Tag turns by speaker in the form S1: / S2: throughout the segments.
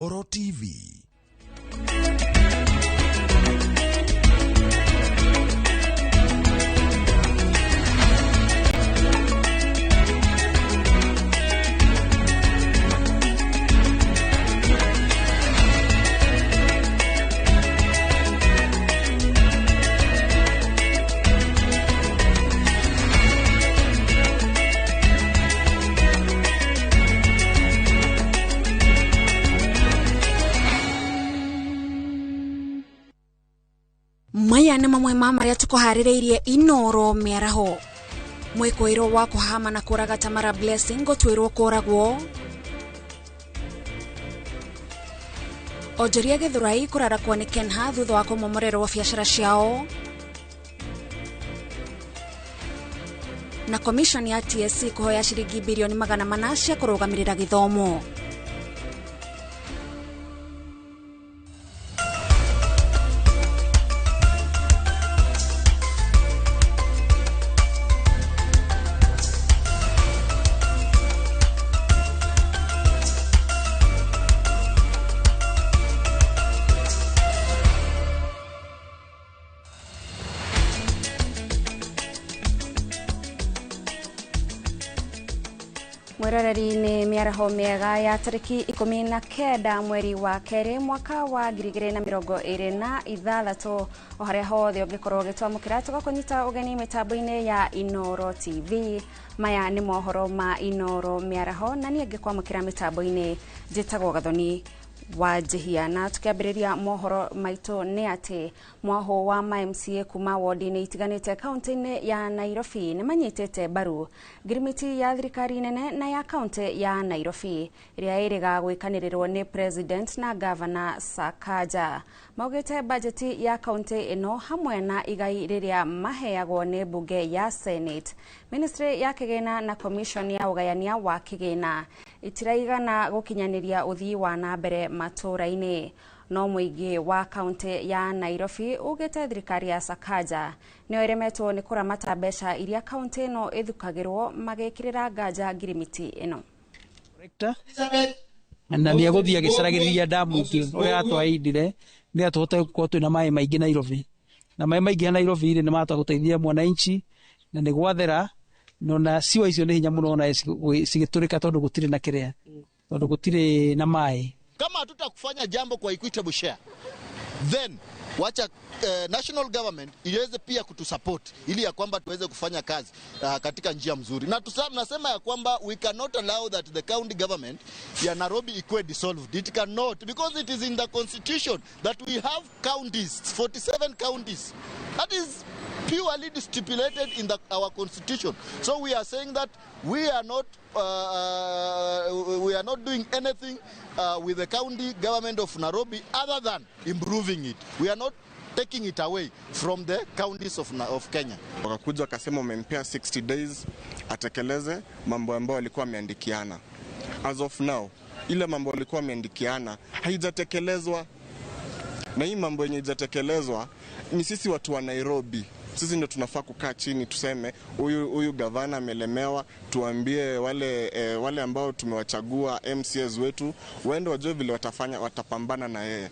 S1: Oro TV.
S2: Maya nĩ mamwe ma marĩa tũkũharĩrĩirie Inooro mĩaraho. Mwĩkũĩrwo wa kũhama na kũraga Tamara Blessing gũtuĩrwo kũragwo. Onjoria Gĩthũrai kũrarakwo nĩ Kenha thutha wa kũmomorerwo biacara ciao. Na commission ya TSC kũhoya ciringi bilioni 400 cia kũrũgamĩrĩra gĩthomo. Mwiroreri ni mĩaraho mĩega ya tarĩki 19 mweri wa kerĩ mwaka wa 2026 o harĩa hothe ũngĩkorwo ũgĩtwamũkĩra tũgakũnyita ũgeni mĩtambo-inĩ ya Inooro TV. Maya nĩ mohoro ma Inooro mĩaraho na niĩ ngĩkwamũkĩra mĩtambo-inĩ njĩtagwo Gathoni wa Njihia. Na tukiambĩrĩria mohoro maitũ nĩ atĩ mwaho wa ma MCA kuma wodi-inĩ itiganĩte kaunti-inĩ ya Nairobi nĩ manyitĩte mbaru ngirimiti ya thirikari nene na ya kaunti ya Nairobi ĩrĩa ĩrĩga gwĩkanĩrĩrwo nĩ president na governor Sakaja. Maugĩte bajeti ya kaunti ĩno hamwe na igai rĩrĩa maheagwo nĩ bunge ya Senate, ministry ya kĩgĩna na commission ya ũgayania wa kĩgĩna itiraigana gũkinyanĩria ũthii wa na mbere matũra-inĩ. No mũingĩ wa kaunti ya Nairobi ugĩte thirikari ya Sakaja nĩyo ĩremetwo nĩ kũramata mbeca iria kaunti ĩno ĩthukagĩrwo magĩkĩrĩra nganja ngirimiti ĩno.
S3: Na nĩ egũthiĩ agĩcaragĩrĩria damu ingĩ ũrĩa atwaindire nĩ tũhote gũkorwo twĩna maĩ maingĩ Nairobi, na maĩ maingĩ Nairobi rĩ nĩ mahota gũteithia mwananchi na nĩ gwathera no na ciwa icio nĩ hinya mũno ona cigĩtũrĩka tondũ gũtirĩ na kĩrĩa tondũ gũtirĩ na maĩ.
S4: Kama hatutakufanya jambo kwa equitable share, then wacha national government iweze pia kutusupport ili ya kwamba tuweze kufanya kazi katika njia mzuri. Na nasema ya kwamba we cannot allow that the county government ya Nairobi ikuwe dissolved. It cannot, because it is in the constitution that we have counties, 47 counties. That is purely stipulated in our constitution. So we are saying that we are not doing anything with the county government of Nairobi other than improving it. We are not taking it away from the counties of Kenya.
S5: Wakakuja wakasema wamempea 60 days atekeleze mambo ambayo walikuwa wameandikiana. As of now, ile mambo walikuwa wameandikiana haijatekelezwa. Na hii mambo yenye haijatekelezwa ni sisi watu wa Nairobi. Sisi ndio tunafaa kukaa chini tuseme huyu gavana amelemewa, tuambie wale ambao tumewachagua MCAs wetu waende wajue vile watafanya, watapambana na yeye.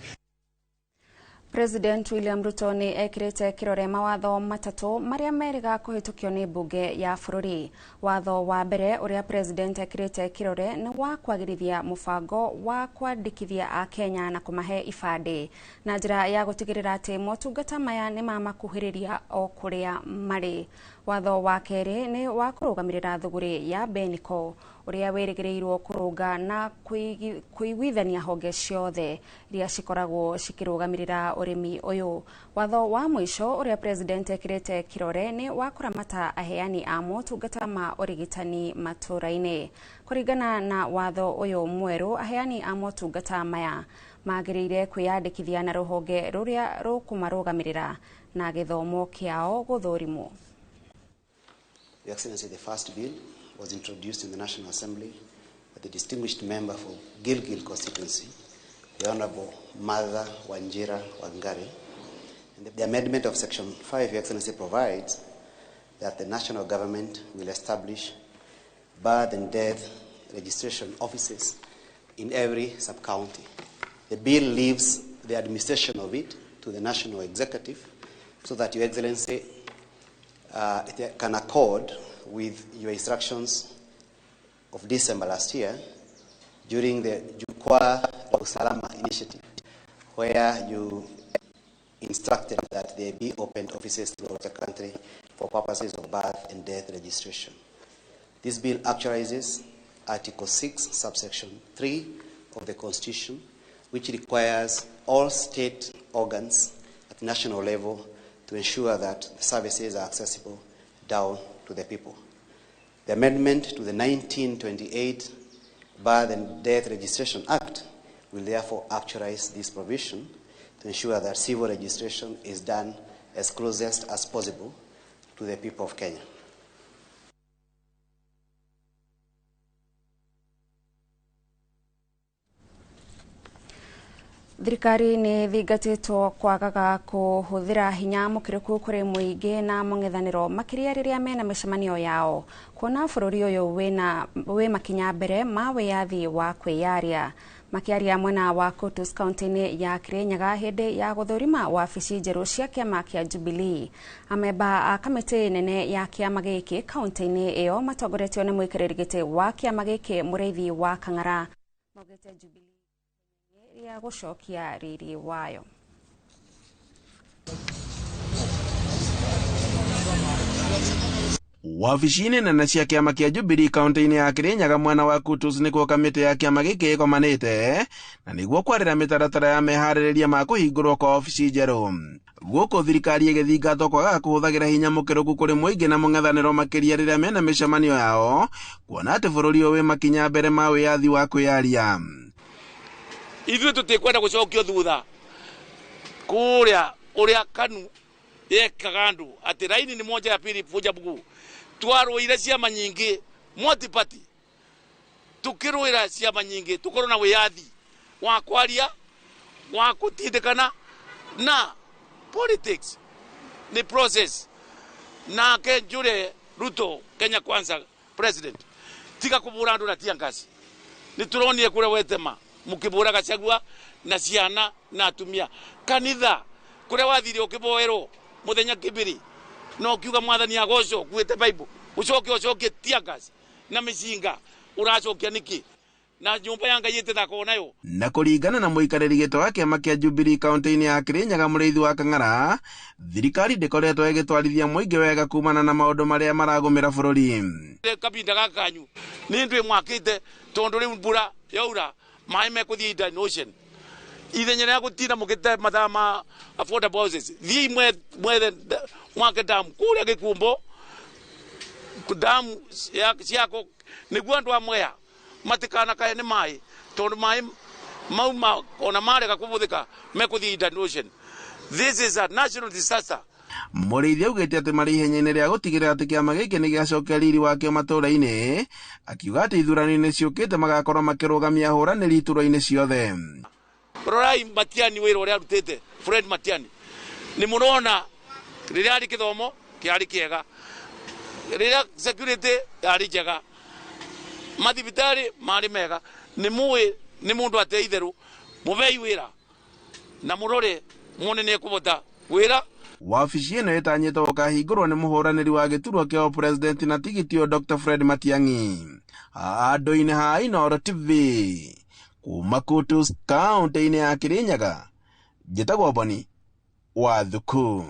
S2: President William Ruto nĩ ekĩrĩte kĩrore mawatho matatũ marĩa merĩga kũhĩtũkio nĩ mbunge ya bũrũri. Watho wa mbere ũrĩa president ekĩrĩte kĩrore nĩ wa kwagĩrithia mũbango wa kwandĩkithia Akenya na kũmahe ibandĩ na njĩra ya gũtigĩrĩra atĩ motungata maya nĩ mamakuhĩrĩria o kũrĩa marĩ. Watho wa kerĩ nĩ wa kũrũgamĩrĩra thũgũrĩ ya Beniko ũrĩa wĩrĩgĩrĩirwo kũrũnga na kũiguithania honge ciothe iria cikoragwo cikĩrũgamĩrĩra ũrĩmi ũyũ. Watho wa mũico ũrĩa president ekĩrĩte kĩrore nĩ wa kũramata aheani a motungata ma ũrigitani matũra-inĩ. Kũringana na watho ũyũ mwerũ, aheani a motungata maya magĩrĩire kwĩyandĩkithia na rũhonge rũrĩa rũkũmarũgamĩrĩra na gĩthomo kĩao gũthũrimwo.
S6: Your Excellency, the first bill was introduced in the National Assembly by the distinguished member for Gilgil constituency, the Honorable Martha Wanjira Wangari. And the amendment of Section 5, Your Excellency, provides that the national government will establish birth and death registration offices in every sub-county. The bill leaves the administration of it to the National Executive so that Your Excellency it can accord with your instructions of December last year during the Jukwaa la Usalama initiative, where you instructed that there be opened offices throughout the country for purposes of birth and death registration. This bill actualizes Article 6, subsection 3 of the Constitution, which requires all state organs at national level to ensure that the services are accessible down to the people. The amendment to the 1928 Birth and Death Registration Act will therefore actualize this provision to ensure that civil registration is done as closest as possible to the people of Kenya.
S2: Thirikari nĩ thingatĩtwo kwagaga kũhũthĩra hinya mũkĩrũku kũrĩ mũingĩ na mũng'ethanĩro makĩria rĩrĩa mena mĩcemanio yao kuona bũrũri ũyũ wĩ makinya mbere ma wĩyathi wa kwĩyaria. Makĩaria mwena wa Kutus kaunti-inĩ ya Kirinyaga hĩndĩ ya gũthũrima wabici njerũ cia kĩama kĩa Jubilee, amemba a kamĩtĩ nene ya kĩama gĩkĩ kaunti-inĩ ĩyo matongoretio nĩ mũikarĩri gĩtĩ wa kĩama gĩkĩ Mũrĩithi wa Kang'ara maugĩte Jubilee ya gũcokia riri wayo.
S1: Wabici-inĩ nene cia kĩama kĩa Jubilee kaunti-inĩ ya Kirinyaga mwena wa Kutus nĩkuo kamĩtĩ ya kĩama gĩkĩ ĩgomanĩte na nĩguo kwarĩra mĩtaratara ya meharĩrĩria ma kũhingũrwo kwa obici njerũ. Gũkũ thirikari ĩgĩthingatwo kwagaga kũhũthagĩra hinya mũkĩrũku kũrĩ mũingĩ na mũng'ethanĩro makĩria rĩrĩa mena mĩcemanio yao kuona atĩ bũrũri ũyũ wĩ makinya mbere ma wĩyathi wa kwĩyaria.
S7: Ithuĩ tũtikwenda gũcokio thutha kũrĩa ũrĩa KANU yekaga andũ atĩ raini ni moja ya pili vunja mguu. Twarũire ciama nyingĩ multi-party, tukĩrũĩra ciama nyingĩ tũkorwo na wĩyathi wa kwaria wa gũtindĩkana na politics ni process. Nake Njure Ruto Kenya Kwanza president tiga kũbũra andũ na tear gas. Nĩtũronire kũrĩa wetema mukibura Gachagua na ciana na atumia kanitha kuria wathire ukiboerwo muthenya kibiri no kiuga mwathani agoco kuite Bible ucoke ucoke tear gas na micinga uracokia niki na nyumba ya Ngai ĩtĩthakwo nayo.
S1: Na kũringana na mũikarĩri gĩtĩ wa kĩama kĩa Jubilee kaunti-inĩ ya Kirinyaga Mũrĩithi wa Kang'ara, thirikari ndĩkoretwo ĩgĩtwarithia mũingĩ wega kumana na maũndũ marĩa maragũmĩra bũrũri.
S7: Kabinda gaka kanyu nĩ ndwĩ mwakĩte tondũ rĩu mbura yaura maĩ mekũthiĩ Indian Ocean. Ithenya rĩa gũtinda mũgĩte mathaa ma affordable houses, thiĩi mwethe mwake damu kũrĩa Gĩkumbo, damu ciako nĩguo andũ a Mwea matikanakae nĩ maĩ tondũ maĩ mau ona marega kũhũthĩka mekũthiĩ Indian Ocean. This is a national disaster.
S1: Mũrĩithi augĩte atĩ marĩ ihenya-inĩ rĩa gũtigĩrĩra atĩ kĩama gĩkĩ nĩ gĩacokia riri wakĩo matũũra-inĩ, akiuga atĩ ithurano-inĩ ciũkĩte magakorwo makĩrũgamia ahũranĩri iturwa-inĩ ciothe.
S7: Rorai Matiang'i wĩra ũrĩa arutĩte, Fred Matiang'i nĩ mũrona rĩrĩa arĩ kĩthomo kĩarĩ kĩega, rĩrĩa security yarĩ njega, mathibitarĩ marĩ mega, nĩ mũĩ nĩ mũndũ ate itherũ, mũbei wĩra na mũrore muone nĩ ekũbota wĩra.
S1: Wabici ĩno ĩtanyĩtwo gũkahingũrwo nĩ mũhũranĩri wa gĩturwa kĩa president na tigiti Dr. Fred Matiang'i. Andũ-inĩ ha Inooro TV kuma Kutus kaunti-inĩ ya Kirinyaga, njĩtagwo Boni wa Thuku.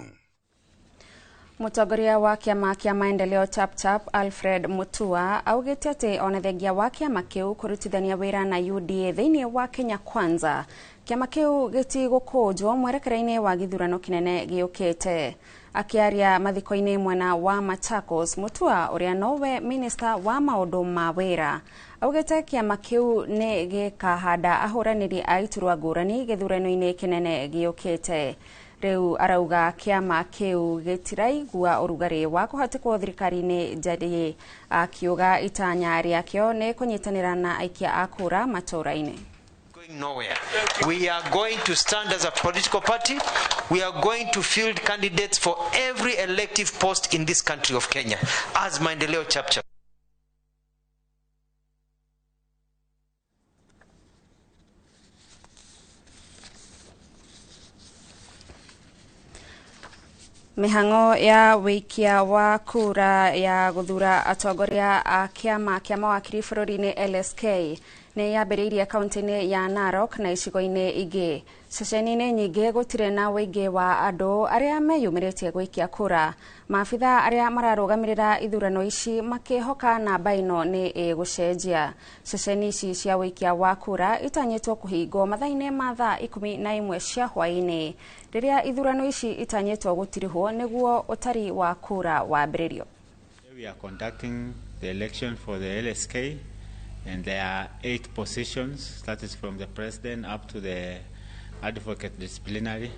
S2: Mũtongoria wa kĩama kĩa Maendeleo Chapchap Alfred Mutua augĩte atĩ ona thengia wa kĩama kĩu kũrutithania wĩra na UDA thĩinĩ wa Kenya Kwanza, kĩama kĩu gĩtigũkũnjwo mwerekera-inĩ wa gĩthurano kĩnene gĩũkĩte. Akĩaria mathiko-inĩ mwena wa Machakos, Mutua ũrĩa nowe minista wa maũndũ ma wĩra augĩte kĩama kĩu nĩ gĩkahanda ahũranĩri a iturwa ngũrani gĩthurano-inĩ kĩnene gĩũkĩte. Rĩu arauga kĩama kĩu gĩtiraigua ũrugarĩ wa kũhatĩkwo thirikari-inĩ njariĩ, akiuga itanya rĩakĩo nĩ kũnyitanĩra na aikia a kura matũũra-inĩ.
S8: Nowhere. We are going to stand as a political party. We are going to field candidates for every elective post in this country of Kenya as Maendeleo Chapchap.
S2: Mĩhang'o ya wĩikia wa kura ya gũthura atongoria a kĩama kĩa mawakiri bũrũri-inĩ LSK nĩ yambĩrĩirie kaunti-inĩ ya Narok na icigo-inĩ ingĩ. Ceceni-inĩ nyingĩ gũtirĩ na ũingĩ wa andũ arĩa meyumĩrĩtie gũikia kura. Maabitha arĩa mararũgamĩrĩra ithurano ici makĩhoka namba ĩno nĩ ĩgũcenjia. Ceceni ici cia wĩikia wa kura itanyĩtwo kũhingwo mathaa-inĩ ma thaa 11 cia hwaĩ-inĩ rĩrĩa ithurano ici itanyĩtwo gũtirihwo nĩguo ũtari wa kura wambĩrĩrio.
S9: We are conducting the election for the LSK, and there are 8 positions, that is from the president up to the advocate disciplinary.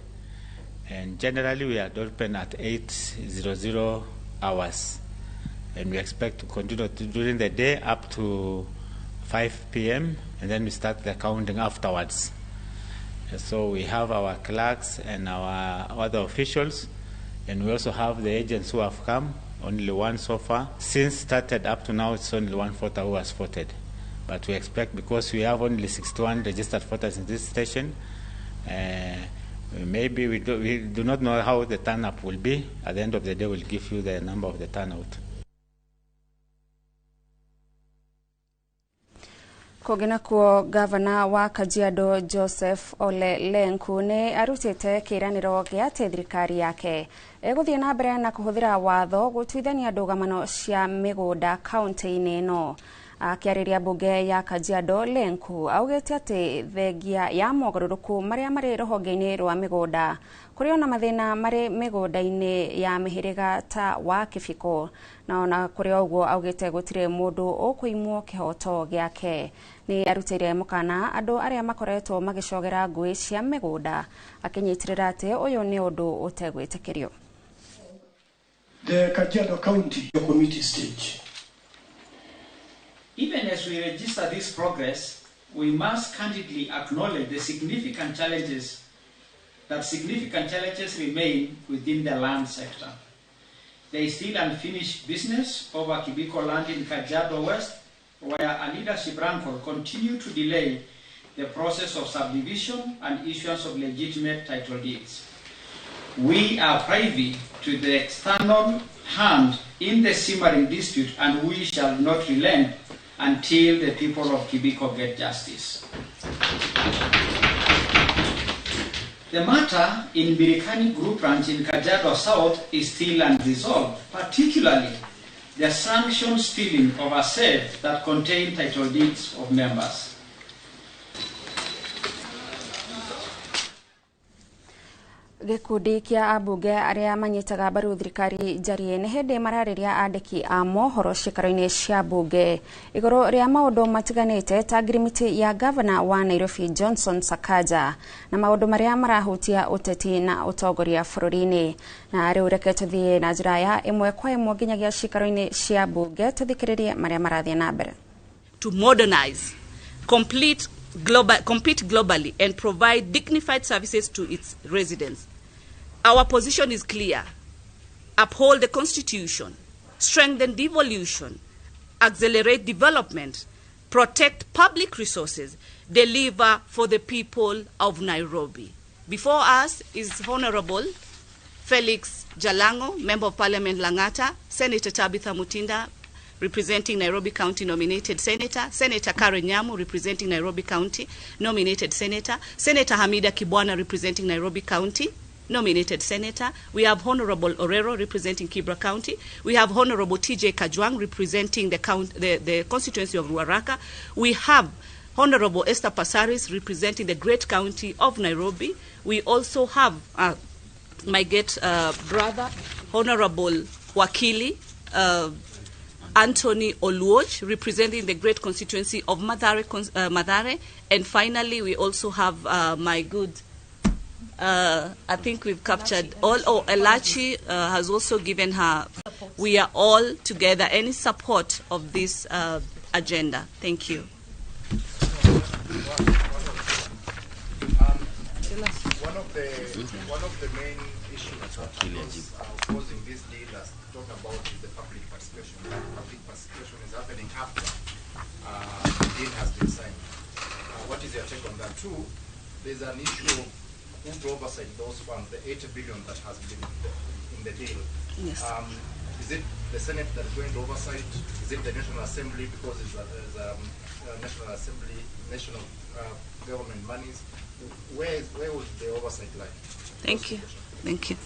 S9: And generally we are open at 8:00 hours, and we expect to continue during the day up to 5 p.m. and then we start the counting afterwards. And so we have our clerks and our other officials, and we also have the agents who have come, only one so far. Since started up to now, it's only one voter who has voted. But we expect, because we have only 61 registered voters in this station, maybe we do not know how the turn-up will be. At the end of the day, we'll give you the number of the turnout.
S2: Kũngĩ nakuo, gavana wa Kajiado Joseph Ole Lenku nĩ arutĩte kĩĩranĩro gĩa atĩ thirikari yake ĩgũthiĩ na mbere na kũhũthĩra watho gũtuithania ndũgamano cia mĩgũnda kaunti-inĩ ĩno. Akĩarĩria mbunge ya Kajiado, Lenku augĩte atĩ thengia ya mogarũrũku marĩa marĩ rũhonge-inĩ rwa mĩgũnda kũrĩ ona mathĩna marĩ mĩgũnda-inĩ ya mĩhĩrĩga ta wa Kĩbiko, na ona kũrĩ ũguo augĩte gũtirĩ mũndũ ũkũimwo kĩhoto gĩake. Nĩ arutĩire mũkana andũ arĩa makoretwo magĩcogera ngũĩ cia mĩgũnda, akĩnyitĩrĩra atĩ ũyũ nĩ ũndũ ũtegwĩtĩkĩrio.
S10: The Kajiado County Committee stage.
S11: Even as we register this progress, we must candidly acknowledge the significant challenges remain within the land sector. There is still unfinished business over Kibiko land in Kajiado West, where a leadership rancor continue to delay the process of subdivision and issuance of legitimate title deeds. We are privy to the external hand in the simmering dispute, and we shall not relent until the people of Kibiko get justice. The matter in Birikani Group Ranch in Kajiado South is still unresolved, particularly the sanctioned stealing of a safe that contained title deeds of members.
S2: Gĩkundi kĩa ambunge arĩa manyitaga mbaru thirikari njarie nĩ hĩndĩ mararĩria andĩki a mohoro ciikaro-inĩ cia mbunge igũrũ rĩa maũndũ matiganĩte ta ngirimiti ya gavana wa Nairobi Johnson Sakaja na maũndũ marĩa marahutia ũteti na ũtongoria bũrũri-inĩ. Na rĩu reke tũthiĩ na njĩra ya ĩmwe kwa ĩmwe nginyagia ciikaro-inĩ cia mbunge tũthikĩrĩrie marĩa marathiĩ na mbere.
S12: To modernize, compete globally and provide dignified services to its residents. Our position is clear. Uphold the Constitution, strengthen devolution, accelerate development, protect public resources, deliver for the people of Nairobi. Before us is Honorable Felix Jalango, Member of Parliament Langata, Senator Tabitha Mutinda, representing Nairobi County nominated senator, Senator Karen Nyamu, representing Nairobi County nominated senator, Senator Hamida Kibwana, representing Nairobi County nominated senator. We have Honorable Orero, representing Kibra County. We have Honorable TJ Kajwang, representing the constituency of Ruaraka. We have Honorable Esther Passaris, representing the great county of Nairobi. We also have my great brother, Honorable Wakili, Anthony Oluoch, representing the great constituency of Mathare. And finally, we also have my good, I think we've captured all. Oh, Elachi has also given her. We are all together. Any support of this agenda. Thank you.
S13: One of the main issues opposing this deal as talked about is the public participation. Public participation is happening after the deal has been signed. What is your take on that? Two, there's an issue of who to oversight those funds, the 80 billion that has been in the deal.
S12: Yes.
S13: Is it the Senate that is going to oversight? Is it the National Assembly, because it's a National Assembly, national government monies? Where would the oversight lie?
S12: Thank you. Thank you.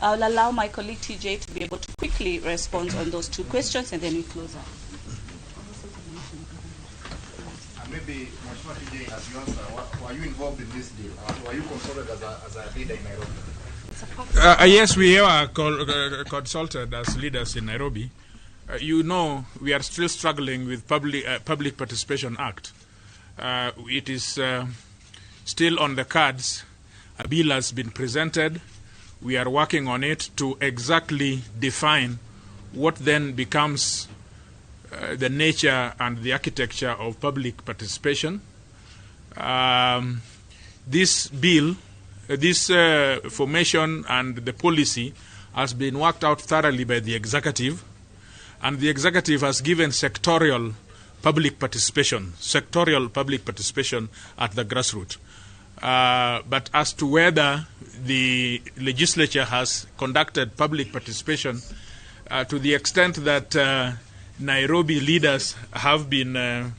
S12: I'll allow my colleague TJ to be able to quickly respond on those two questions, and then we close up.
S13: And maybe, Mheshimiwa TJ, as you answer, were you involved in this deal? Were you consulted as a leader in Nairobi?
S14: Yes, we were consulted as leaders in Nairobi. You know, we are still struggling with Public Participation Act. It is still on the cards. A bill has been presented. We are working on it to exactly define what then becomes the nature and the architecture of public participation. This bill, this formation and the policy has been worked out thoroughly by the executive, and the executive has given sectorial public participation at the grassroots. But as to whether the legislature has conducted public participation to the extent that Nairobi leaders have been to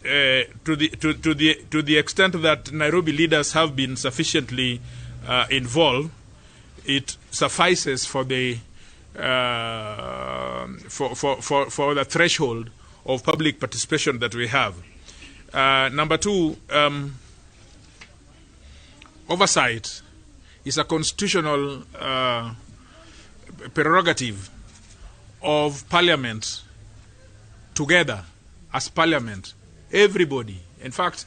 S14: the extent that Nairobi leaders have been sufficiently involved, it suffices for the for the threshold of public participation that we have. Number two, oversight is a constitutional prerogative of Parliament together as Parliament. Everybody. In fact,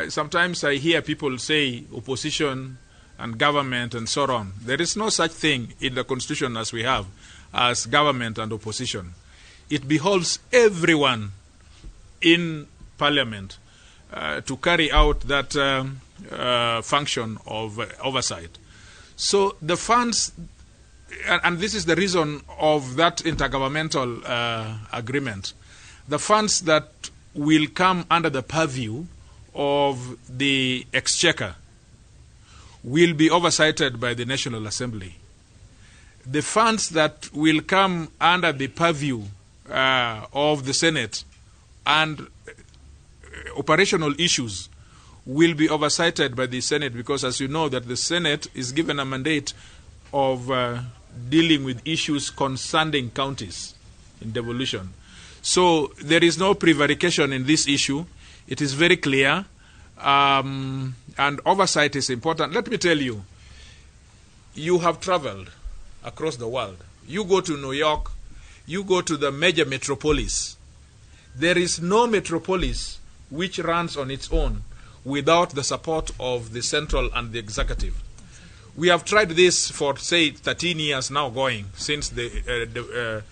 S14: sometimes I hear people say opposition and government and so on. There is no such thing in the Constitution as we have as government and opposition. It beholds everyone in Parliament to carry out that function of oversight. So the funds, and this is the reason of that intergovernmental agreement, the funds that will come under the purview of the exchequer will be oversighted by the National Assembly. The funds that will come under the purview of the Senate and operational issues will be oversighted by the Senate, because as you know that the Senate is given a mandate of dealing with issues concerning counties in devolution. So there is no prevarication in this issue. It is very clear, and oversight is important. Let me tell you, you have traveled across the world. You go to New York, you go to the major metropolis. There is no metropolis which runs on its own without the support of the central and the executive. We have tried this for, say, 13 years now going, since the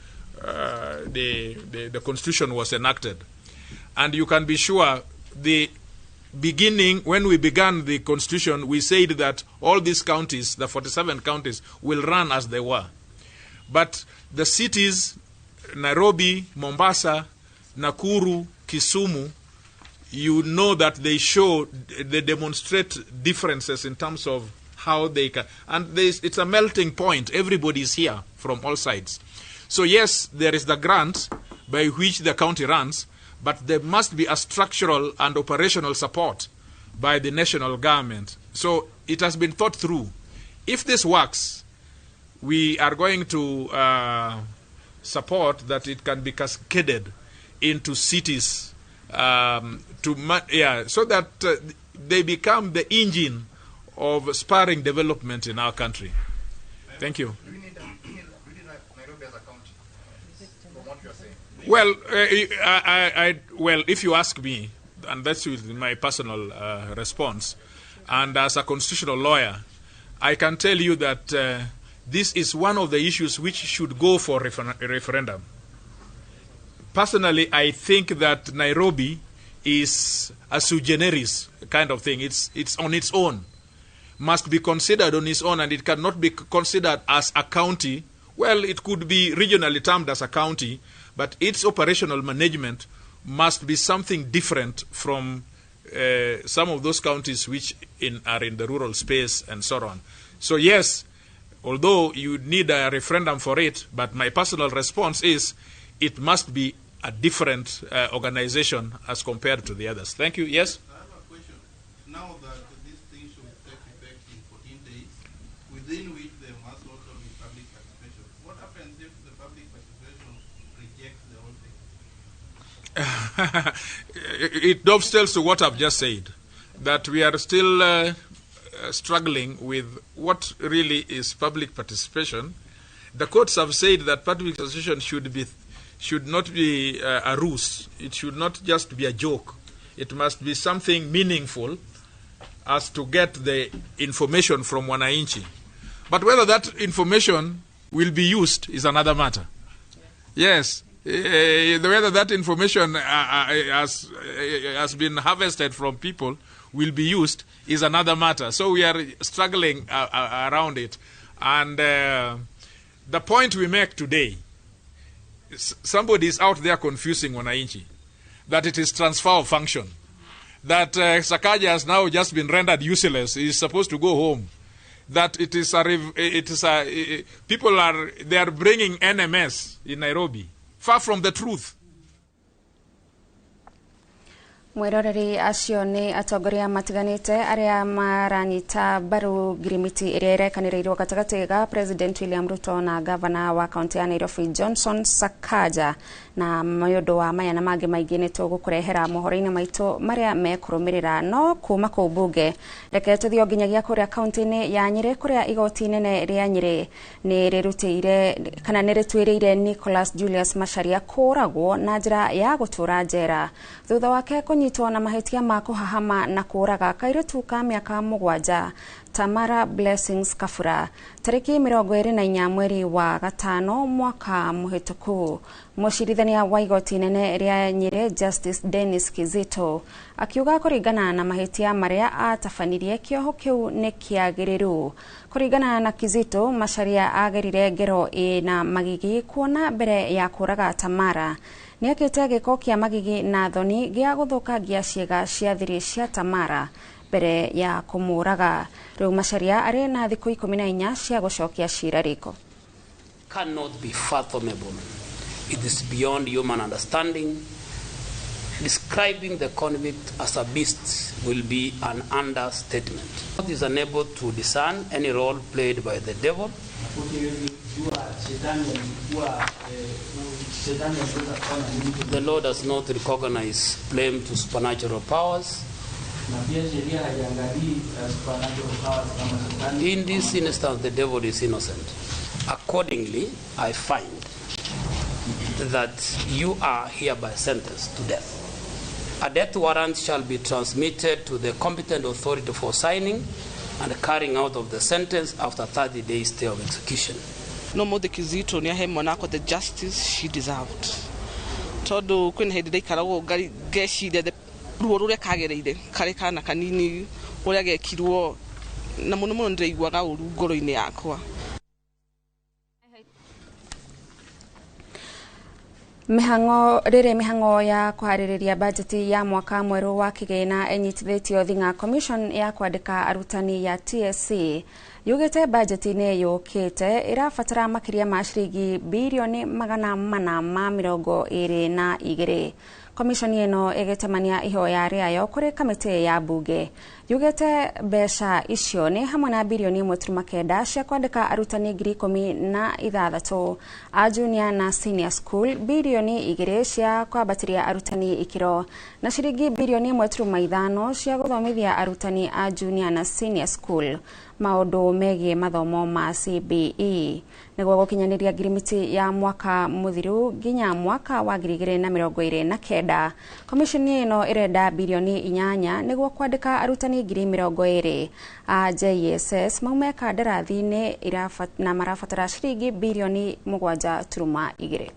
S14: Constitution was enacted. And you can be sure the beginning, when we began the Constitution, we said that all these counties, the 47 counties, will run as they were. But the cities, Nairobi, Mombasa, Nakuru, Kisumu, you know that they show, they demonstrate differences in terms of how they can. And it's a melting point. Everybody is here from all sides. So yes, there is the grant by which the county runs, but there must be a structural and operational support by the national government. So it has been thought through. If this works, we are going to support that it can be cascaded into cities so that they become the engine of spurring development in our country. Thank you.
S13: Do we need Nairobi as a county? From what you are saying?
S14: Well, well, if you ask me, and that's my personal response, and as a constitutional lawyer, I can tell you that this is one of the issues which should go for referendum. Personally, I think that Nairobi is a sui generis kind of thing. It's on its own, must be considered on its own, and it cannot be considered as a county. Well, it could be regionally termed as a county, but its operational management must be something different from some of those counties which are in the rural space and so on. So yes, Although you need a referendum for it, but my personal response is it must be a different organization as compared to the others. Thank you. Yes?
S15: I have a question. Now that this thing should take effect in 14 days, within which there must also be public participation. What happens if the public participation rejects the whole thing?
S14: It dovetails to what I've just said, that we are still struggling with what really is public participation. The courts have said that public participation should not be a ruse. It should not just be a joke. It must be something meaningful as to get the information from wananchi. But whether that information will be used is another matter. Yes, whether that information has been harvested from people will be used is another matter. So we are struggling around it. And the point we make today, somebody is out there confusing wananchi, that it is transfer of function, that Sakaja has now just been rendered useless, he is supposed to go home, that it is a people are, they are bringing NMS in Nairobi, far from the truth.
S2: Mwiroreri acio nĩ atongoria matiganĩte arĩa maranyita mbaru ngirimiti ĩrĩa ĩrekanĩrĩirwo gatagatĩ ga President William Ruto na Gavana wa kaunti ya Nairobi Johnson Sakaja. Na nĩ ũndũ wa maya na mangĩ maingĩ nĩ tũgũkũrehera mohoro-inĩ maitũ marĩa mekũrũmĩrĩra. No kuma kũu bunge reke tũthiĩ o nginyagia kũrĩa kaunti-inĩ ya Nyĩrĩ, kũrĩa igoti inene rĩa Nyĩrĩ nĩ rĩrutĩire kana nĩ rĩtuĩrĩire Nicholas Julius Macharia kũragwo na njĩra ya gũtũra njera thutha wake kũnyitwo na mahĩtia ma kũhahama na kũraga kairĩtu ka mĩaka 7 Tamara Blessings Kafura tarĩki 24 mweri wa gatano mwaka mũhĩtũku. Mũcirithania wa igoti inene rĩa Nyĩrĩ Justice Dennis Kizito akiuga kũringana na mahĩtia marĩa atabanirie kĩoho kĩu nĩ kĩagĩrĩru. Kũringana na Kizito, Macharia agerire ngero ĩna magigi kuona mbere ya kũraga Tamara nĩekĩte gĩko kĩa magigi na thoni gĩa gũthũkangia ciĩga cia thiri cia Tamara mbere ya kũmũraga. Rĩu Macharia arĩ na thikũ 14 cia gũcokia cira riko.
S16: Cannot be fathomable. It is beyond human understanding. Describing the convict as a beast will be an understatement. It is unable to discern any role played by the devil. The law does not recognize blame to supernatural powers. In this instance, the devil is innocent. Accordingly, I find that you are hereby sentenced to death. A death warrant shall be transmitted to the competent authority for signing and carrying out of the sentence after 30 days stay of execution.
S17: No more the Kizito near Monaco the justice she deserved. Todo kwina hindi ndaikaragwo ngeciria ruo ruria kagereire kari kana kanini uria gekirwo na muno muno ndiraiguaga uru ngoro-inĩ yakwa.
S2: Mihango rĩrĩ mihango ya kũharĩrĩria bajeti ya mwaka mwerũ wa kĩgĩna ĩnyitithĩtio Thinga Commission ya kwandĩka arutani ya TSC yugĩte bajeti-inĩ yũkĩte ĩrabatara makĩria ma ciringi birioni 422. Commission ĩno ĩgĩtemania ihoya rĩayo kũrĩ kamĩtĩ ya bunge yugĩte mbeca icio nĩ hamwe na birioni 1.9 cia kwandĩka arutani 16,000 a junior na senior school, birioni 2 cia kwambatĩria arutani ikĩro na ciringi birioni 1.5 cia gũthomithia arutani a junior na senior school maũndũ megiĩ mathomo ma CBE nĩguo gũkinyanĩria ngirimiti ya mwaka mũthiru nginya mwaka wa 2029. Commission ĩno ĩrenda birioni 8 nĩguo kwandĩka arutani 20,000 a JSS maume kandarathi-inĩ na marabatara ciringi birioni 7.2.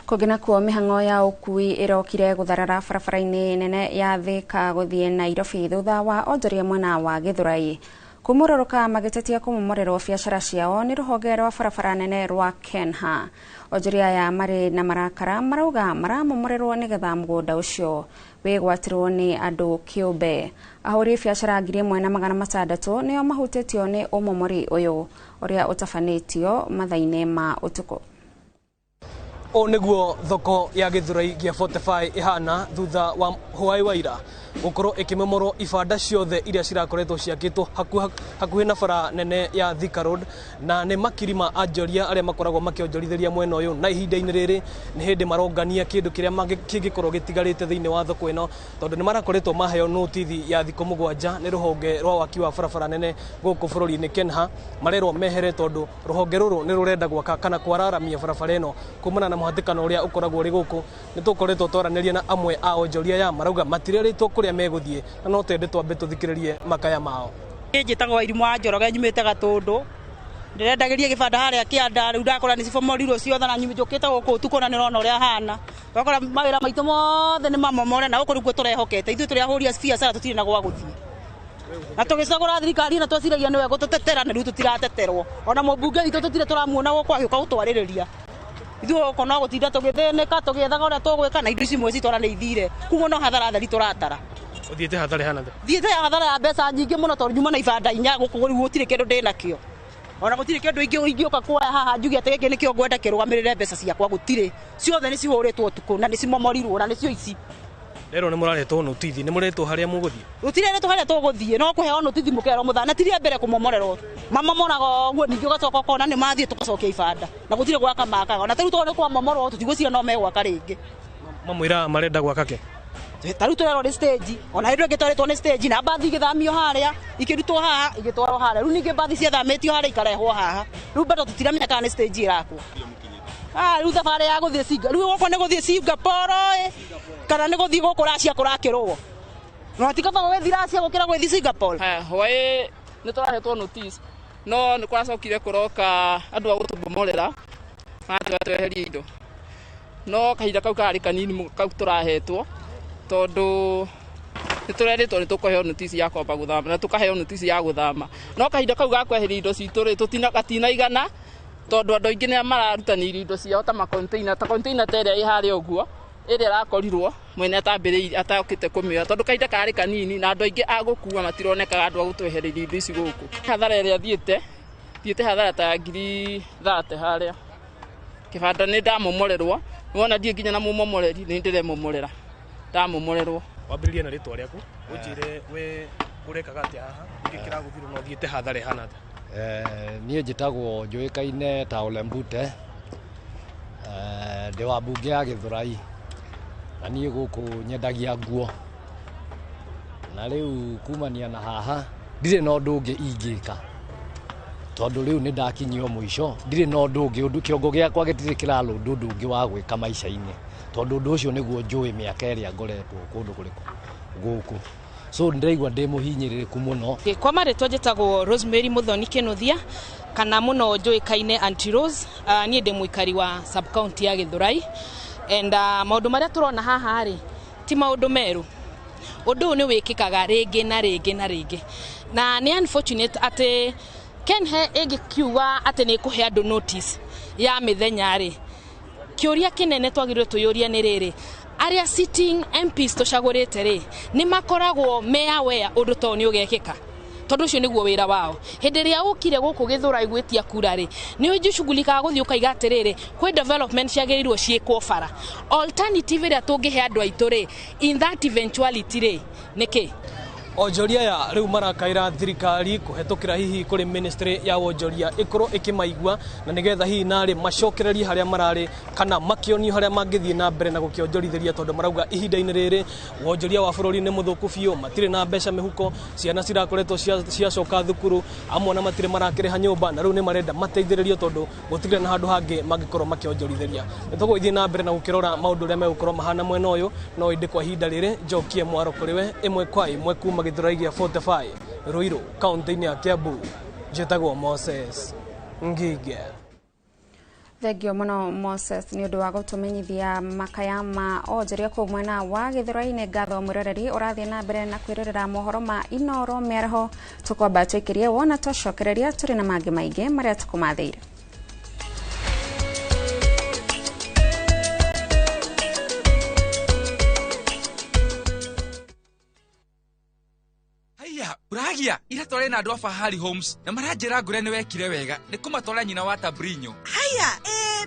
S2: Kũngĩ nakuo mĩhang'o ya ũkui ĩrokire gũtharara barabara-inĩ nene ya Thika gũthiĩ Nairobi thutha wa onjoria mwena wa Gĩthũrai Kumurũrũka magĩtetia kũmomorerwo biacara ciao nĩ rũhonge rwa barabara nene rwa Kenha. Onjoria aya marĩ na marakara marauga maramomorerwo nĩgetha mũgũnda ũcio wĩgwatĩrwo nĩ andũ kĩũmbe. Ahũri biacara 1600 nĩo mahutĩtio nĩ ũmomori ũyũ ũrĩa ũtabanĩtio mathaa-inĩ ma ũtukũ.
S18: Ũũ nĩguo thoko ya Gĩthũrai gĩa 45 ĩhana thutha wa hwaĩ wa ira gũkorwo ĩkĩmomorwo ibanda ciothe iria cirakoretwo ciakĩtwo hakuhĩ na bara nene ya Thika Road, na nĩ makiri ma anjoria arĩa makoragwo makĩonjorithĩria mwena ũyũ, na ihinda-inĩ rĩrĩ nĩ hĩndĩ marongania kĩndũ kĩrĩa kĩngĩkorwo gĩtigarĩte thĩinĩ wa thoko ĩno, tondũ nĩ marakoretwo maheo notithi ya thikũ 7 nĩ rũhonge rwa waki wa barabara nene gũkũ bũrũri-inĩ Kenha. Marerwo mehere tondũ rũhonge rũrũ nĩ rũrenda gwaka kana kwararamia barabara ĩno kumana na mũhatĩkano ũrĩa ũkoragwo ũrĩ gũkũ. Nĩ tũkoretwo twaranĩria na amwe a onjoria aya, marauga matirerĩtwo kũrĩa megũthiĩ na no twende twambe tũthikĩrĩrie makaya mao.
S19: Njĩtagwo Irimũ wa Njoroge, nyumĩte Gatũndũ, ndĩrendagĩria gĩbanda harĩa kĩanda, rĩu ndakora nĩ cibomorirwo ciothe na njũkĩte gũkũ ũtukũ na nĩrona ũrĩa hana. Twakora mawĩra maitũ mothe nĩ mamomore na gũkũ nĩkuo tũrehokete. Ithuĩ tũrĩ ahũri a biacara tũtirĩ na gwa gũthiĩ, na tũgĩcagũra thirikari na tweciragia nĩwe gũtũtetera, na rĩu tũtirateterwo. Ona mũmbunge witũ tũtirĩ tũramuona gũkũ agĩũka gũtwarĩrĩria. Ithuĩ gũkũ no gũtinda tũgĩthĩnĩka tũgĩethaga ũrĩa tũgwĩka, na indo ici imwe citũ ona nĩ ithire, koguo no hathara theri tũratara.
S18: Ũthiĩte hathara ĩhana atĩa?
S19: Thiĩte hathara ya mbeca nyingĩ mũno tondũ nyuma na ibanda 4 gũkũ rĩu gũtirĩ kĩndũ ndĩnakĩo. Ona gũtirĩ kĩndũ ingĩũka kuoya haha njuge atĩ gĩkĩ nĩkĩo ngwenda kĩrũgamĩrĩre mbeca ciakwa, gũtirĩ. Ciothe nĩ cihũrĩtwo ũtukũ na nĩ cimomorirwo na nĩcio ici.
S18: Rero nĩ mũraretwo notithi, nĩ mũretwo harĩa mũgũthiĩ?
S19: Gũtirĩ harĩa tũgũthiĩ, no kũheo notithi mũkerwo mũthana, na ti rĩa mbere kũmomorerwo. Mamomoraga ũguo, ningĩ ũgacoka ũkona nĩ mathiĩ tũgacokia ibanda na gũtirĩ gwaka makaga. Ona ta rĩu tondũ nĩ kwamomorwo tũtigwĩciria no megwaka rĩngĩ.
S18: Mamwĩraga marenda gwaka kĩ?
S19: Ta rĩu tũrerwo nĩ stage, ona hĩndĩ ĩngĩ twarĩtwo nĩ stage, na mbathi igĩthamio harĩa, ikĩrutwo haha, igĩtwarwo harĩa. Rĩu ningĩ mbathi ciathamĩtio harĩa ikarehwo haha. Rĩu bado tũtiramenya kana nĩ stage ĩrakwo. Rĩu thabarĩ ya gũthiĩ Singapore, rĩu gũkũ nĩ gũthiĩ Singapore ĩ, kana nĩ gũthiĩ gũkũ Russia kũrakĩrwo. No ti kaba gũgĩthiĩ Russia gũkĩra gũgĩthiĩ Singapore.
S20: Hwaĩ nĩ tũrahetwo notice, no nĩ kũracokire kũroka andũ a gũtũbomorera maratwĩra tweherie indo, no kahinda kau karĩ kanini kau tũrahetwo, tondũ nĩ tũrerĩtwo nĩ tũkũheo notice ya kwamba gũthama na tũkaheo notice ya gũthama, no kahinda kau ga kweheria indo citũ rĩ gatinaigana, tondũ andũ aingĩ nĩ mararutanĩirie indo ciao ta makonteina, ta container ta ĩrĩa ĩ harĩa ũguo ĩrĩa ĩrakorirwo mwene atambĩrĩirie atakĩte kũmĩoya, tondũ kahinda karĩ kanini na andũ aingĩ a gũkua matironekaga andũ a gũtwehereria indo ici gũkũ. Hathara ĩrĩa thiĩte hathara ta 30,000 harĩa kĩbanda nĩ ndamomorerwo, nĩwona ndiĩ nginya na mũmomoreri, nĩ ndĩremomorera, ndamomorerwo.
S18: Wambĩrĩrie na rĩtwa rĩaku, ũnjĩre we ũrekaga atĩa haha, nĩkĩ kĩragũthirwo na ũthiĩte hathara ĩhana atĩa?
S21: Niĩ njĩtagwo njũĩkaine ta Ole Mbute, ndĩ wa mbunge ya Gĩthũrai, na niĩ gũkũ nyendagia nguo, na rĩu kumania na haha ndirĩ na ũndũ ũngĩ ingĩka, tondũ rĩu nĩ ndakinyio mũico, ndirĩ na ũndũ ũngĩ, kĩongo gĩakwa gĩtirĩ kĩralũndũ ũndũ ũngĩ wa gwĩka maica-inĩ, tondũ ũndũ ũcio nĩguo njũĩ mĩaka ĩrĩa ngoretwo kũndũ kũrĩkũ gũkũ. So ndĩraigua ndĩ mũhinyĩrĩrĩku mũno.
S22: Kwa marĩtwa njĩtagwo Rosemary Muthoni Kĩnuthia, kana mũno njũĩkaine Auntie Rose. Niĩ ndĩ mũikari wa sub county ya Gĩthũrai, and maũndũ marĩa tũrona haha rĩ ti maũndũ merũ. Ũndũ ũyũ nĩ wĩkĩkaga rĩngĩ na rĩngĩ na rĩngĩ, na nĩ unfortunate atĩ Kenhe ĩngĩkiuga atĩ nĩ ĩkũhe andũ notice ya mĩthenya rĩ, kĩũria kĩnene twagĩrĩirwo twĩyũrie nĩ rĩrĩ, arĩa sitting MPs tũcagũrĩte rĩ nĩ makoragwo me aware ũndũ ta ũyũ nĩ ũgekĩka, tondũ ũcio nĩguo wĩra wao. Hĩndĩ ĩrĩa ũkire gũkũ Gĩthũrai gwĩtia kura rĩ, nĩ ũjicugulikaga gũthiĩ ũkaiga atĩrĩrĩ, kwĩ development ciagĩrĩirwo ciĩkwo bara. Alternative ĩrĩa tũngĩhe andũ aitũ rĩ, in that eventuality rĩ, nĩkĩ?
S18: Onjoria aya rĩu marakaĩra thirikari kũhetũkĩra hihi kũrĩ ministry ya wonjoria ĩkorwo ĩkĩmaigua, na nĩgetha hihi narĩ macokererie harĩa mararĩ kana makĩonio harĩa mangĩthiĩ na mbere na gũkĩonjorithĩria, tondũ marauga ihinda-inĩ rĩrĩ wonjoria wa bũrũri nĩ mũthũku biũ, matirĩ na mbeca mĩhuko, ciana cirakoretwo ciacoka thukuru, amwe na matirĩ marakĩrĩha nyũmba, na rĩu nĩ marenda mateithĩrĩrio tondũ gũtirĩ na handũ hangĩ mangĩkorwo makĩonjorithĩria. Nĩ tũgũthiĩ na mbere na gũkĩrora maũndũ ũrĩa megũkorwo mahana mwena ũyũ, no ĩndĩ kwa ihinda rĩrĩ njokie mwaro kũrĩ we ĩmwe kwa ĩmwe kuma Gĩthũrai gĩa 45 Ruiru, kaunti-inĩ ya Kiambu. Njĩtagwo Moses Ngige.
S2: Thengio mũno Moses nĩ ũndũ wa gũtũmenyithia makaya ma onjoria kũu mwena wa Gĩthũrai-inĩ. Ngatho mwĩroreri ũrathiĩ na mbere na kwĩrorera mohoro ma Inoro mĩaraho. Tũkwamba twĩkĩrie wona twacokereria tũrĩ na mangĩ maingĩ marĩa tũkũmathĩire.
S3: Haiya, uragia ira tware na andu a Fahari Homes na maranjira ngure ni wekire wega ni kumatwara nyina wa Tabrinyo.
S4: Haya,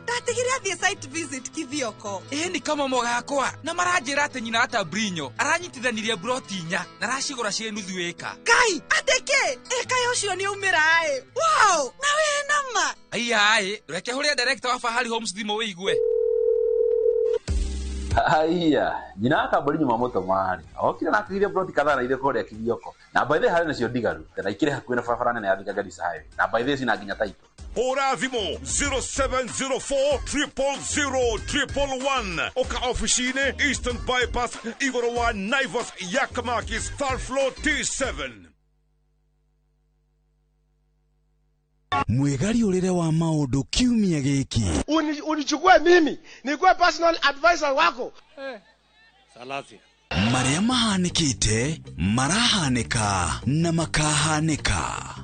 S4: ndatigire athie site visit Kithioko.
S3: Ni kamomo gakwa na maranjira ati nyina wa Tabrinyo aranyitithanirie broti inya na aracigura cie nuthu eka.
S4: Kai, ateke eka ucio ni umira ai. Wow, na we nama.
S3: Haiya ai, reke huria director wa Fahari Homes thimu wigue.
S23: Haiya, nyina wa Tabrinyo mamoto mari. Okire na akiria broti kadhaa na ile kore Kithioko. Na by the harĩ nacio ndigaru na ikire hakuhĩ na barabara nene ya Thika Garissa Highway. Na by the cina nginya taito.
S24: Hũra thimũ 0704 000 111 oka ofici-inĩ Eastern Bypass igũrũ wa Naivas Yakamakis third floor T7.
S25: Mwĩgariũrĩre wa maũndũ kiumia gĩkĩ.
S26: Unichukue mimi nikuwe personal advisor wako.
S25: Salasia. Marĩa mahanĩkĩte marahanĩka na makahanĩka,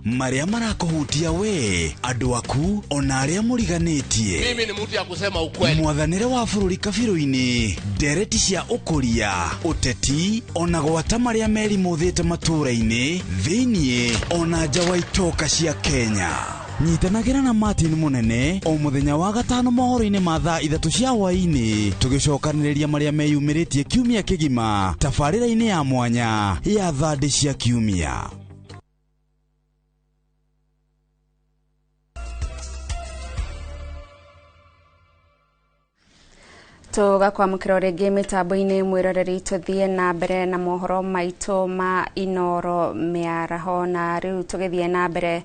S25: marĩa marakũhutia we, andũ aku ona arĩa mũriganĩtie.
S27: Mimi ni mtu ya kusema ukweli.
S25: Mwathanĩre wa bũrũri kabirũ-inĩ, ndereti cia ũkũria, ũteti ona gwata marĩa merimũthĩte matũũra-inĩ thĩiniĩ ona nja wa itoka cia Kenya. Nyitanagĩra na Martin Munene o mũthenya wa gatano mohoro-inĩ ma thaa 3 cia hwaĩ-inĩ, tũgĩcokanĩrĩria marĩa meyumĩrĩtie kiumia kĩgima tabarĩra-inĩ ya mwanya ya thandĩ cia kiumia.
S2: Tũgakwamũkĩra rĩngĩ mĩtambo-inĩ mwĩroreri, tũthiĩ na mbere na mohoro maitũ ma Inoro mĩaraho. Na rĩu tũgĩthiĩ na mbere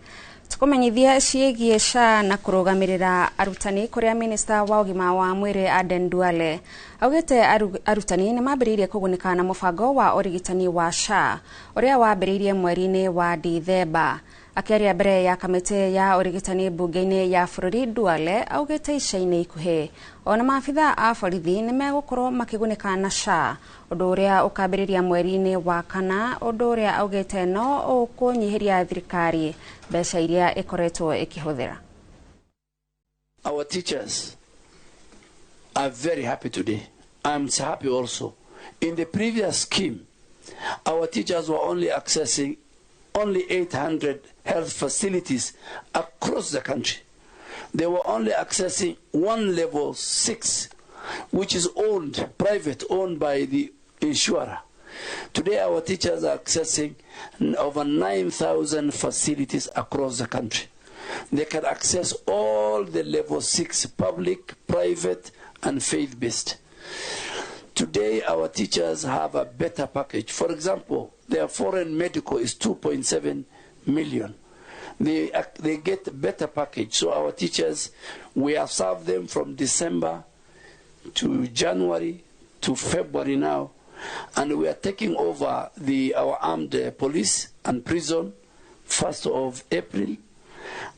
S2: tukumenyithia ciĩgiĩ SHA na kũrũgamĩrĩra arutani, kũrĩa minista wa ũgima wa mwĩrĩ Aden Duale augĩte arutani nĩ mambĩrĩirie kũgunĩka na mũbango wa ũrigitani wa SHA ũrĩa wambĩrĩirie mweri-inĩ wa Dithemba. Akĩaria mbere ya kamĩtĩ ya ũrigitani mbunge-inĩ ya bũrũri, Duale augĩte ica-inĩ ikuhĩ ona maabitha a borithi nĩ megũkorwo makĩgunĩka na SHA, ũndũ ũrĩa ũkambĩrĩria mweri-inĩ wa kana, ũndũ ũrĩa augĩte no ũkũnyihĩria thirikari mbeca iria ĩkoretwo ĩkĩhũthĩra.
S28: Our teachers are very happy today. I'm happy also. In the previous scheme, our teachers were only accessing only 800 health facilities across the country. They were only accessing one level 6, which is owned, private, owned by the insurer. Today our teachers are accessing over 9,000 facilities across the country. They can access all the level 6, public, private, and faith-based. Today our teachers have a better package. For example, their foreign medical is 2.7 million. They get better package. So our teachers, we have served them from December to January to February now, and we are taking over our armed police and prison 1st of April.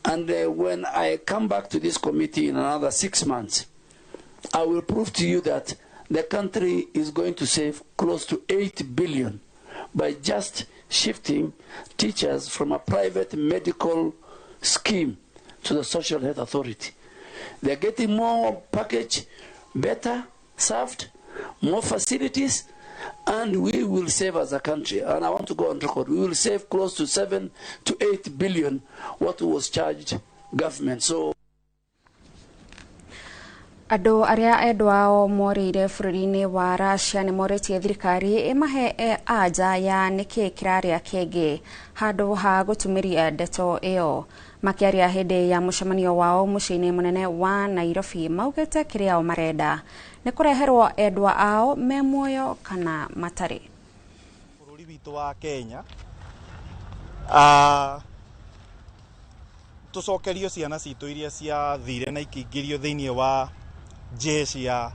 S28: And when I come back to this committee in another 6 months, I will prove to you that the country is going to save close to 8 billion by just shifting teachers from a private medical scheme to the Social Health Authority. They're getting more package, better served, more facilities, and we will save as a country. And I want to go on record, we will save close to 7 to 8 billion what was charged government. So
S2: Andũ arĩa endwa ao morĩire bũrũri-inĩ wa Russia nĩ morĩtie thirikari ĩmahe anja ya nĩkĩ kĩrarĩa kĩngĩ handũ ha gũtumĩria ndeto ĩyo. Makĩaria hĩndĩ ya mũcemanio wao mũciĩ-inĩ mũnene wa Nairobi, maugĩte kĩrĩa o marenda nĩ kũreherwo endwa ao me muoyo kana matarĩ.
S29: Bũrũri witũ wa Kenya tũcokerio ciana citũ iria ciathire na ikĩingĩrio thĩinĩ wa jeshi ya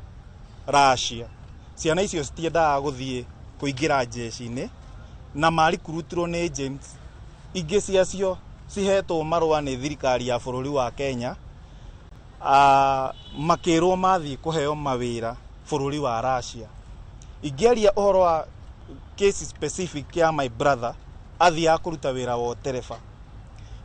S29: Russia. Ciana icio citiendaga gũthiĩ kũingĩra jeshi-inĩ na marikurutirwo nĩ agents ingĩ ciacio cihetwo marũa nĩ thirikari ya bũrũri wa Kenya Makĩrwo mathiĩ kũheo mawĩra bũrũri wa Russia. Ingĩaria ũhoro wa case specific ya my brother, athiaga kũruta wĩra wa ũtereba,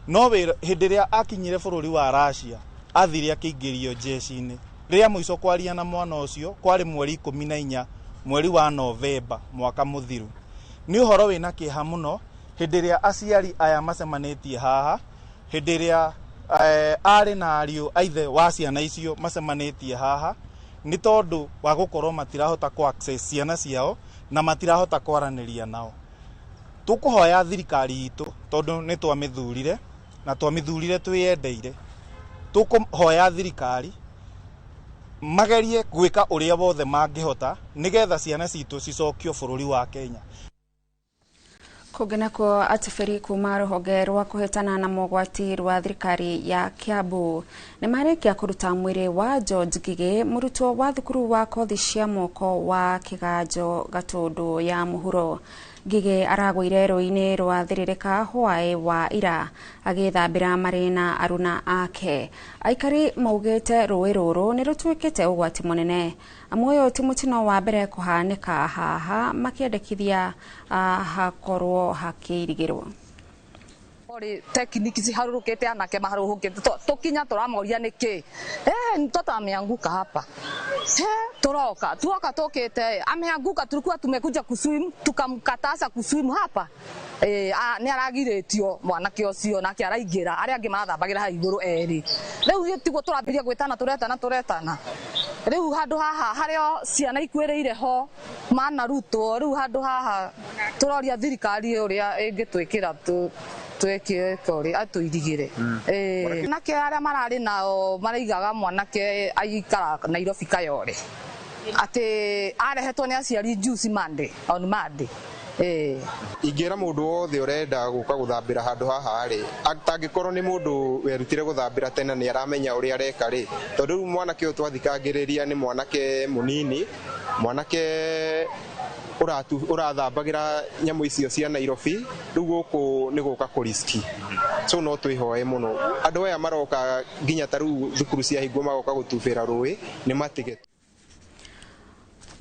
S29: no wĩra hĩndĩ ĩrĩa akinyire bũrũri wa Russia athire akĩingĩrio jeshi-inĩ. Rĩrĩa mũico kwaria na mwana ũcio kwarĩ mweri 14 mweri wa Novemba mwaka mũthiru. Nĩ ũhoro wĩna kĩeha mũno hĩndĩ ĩrĩa aciari aya macemanĩtie haha, hĩndĩ ĩrĩa arĩ na ariũ a ithe wa ciana icio macemanĩtie haha, nĩ tondũ wa gũkorwo matirahota kũ access ciana ciao na matirahota kwaranĩria nao. Tũkũhoya thirikari itũ, tondũ nĩ twamĩthurire na twamĩthurire twĩyendeire, tũkũhoya thirikari magerie gwĩka ũrĩa wothe mangĩhota nĩgetha ciana citũ cicokio bũrũri wa Kenya.
S2: Kũngĩ nakuo, atibĩri kuma rũhonge rwa kũhĩtana na mogwati rwa thirikari ya Kiambu nĩ marĩkia kũruta mwĩrĩ wa George Ngigĩ, mũrutwo wa thukuru wa kothi cia moko wa Kĩganjo Gatũndũ ya mũhuro. Ngigĩ aragũire rũĩ-inĩ rwa Thĩrĩrĩka hwaĩ wa ira agĩthambĩra marĩ na aruna ake. Aikari maugĩte rũĩ rũrũ nĩ rũtuĩkĩte ũgwati mũnene, amu ũyũ ti mũtino wa mbere kũhanĩka haha, makĩendekithia hakorwo hakĩirigĩrwo.
S1: Technique ciharũrũkĩte, anake maharũrũkĩte, tũkinya tũramoria nĩkĩ, mtoto ameanguka hapa, turoka tuoka tũkĩte ameanguka, tulikuwa tumekuja kuswim, tukamkataza kuswim hapa, nĩ aragirĩtio mwanake ũcio, nake araingĩra, arĩa angĩ marathambagĩra hau igũrũ erĩ. Rĩu tiguo tũrambĩrĩria gwĩtana, tũretana tũretana, rĩu handũ haha harĩa ciana ikuĩrĩire ho manarutwo, rĩu handũ haha tũroria thirikari ũrĩa ĩngĩtwĩkĩra twĩke ũrĩa atũirigĩre. Nake arĩa mararĩ nao maraigaga mwanake aikara Nairobi Kayore, atĩ arehetwo nĩ aciari juice Monday, on Monday.
S5: Ingĩra mũndũ wothe ũrenda gũka gũthambĩra handũ haha rĩ, atangĩkorwo nĩ mũndũ werutire gũthambĩra tene nĩ aramenya ũrĩa areka rĩ, tondũ rĩu mwanake ũyũ twathikangĩrĩria nĩ mwanake mũnini, mwanake ũrathambagĩra nyamũ icio cia Nairobi, rĩu gũkũ nĩ gũka kũriski. So no twĩhoe mũno andũ aya maroka nginya ta rĩu thukuru ciahingwo magoka gũtubĩra rũĩ nĩ matige.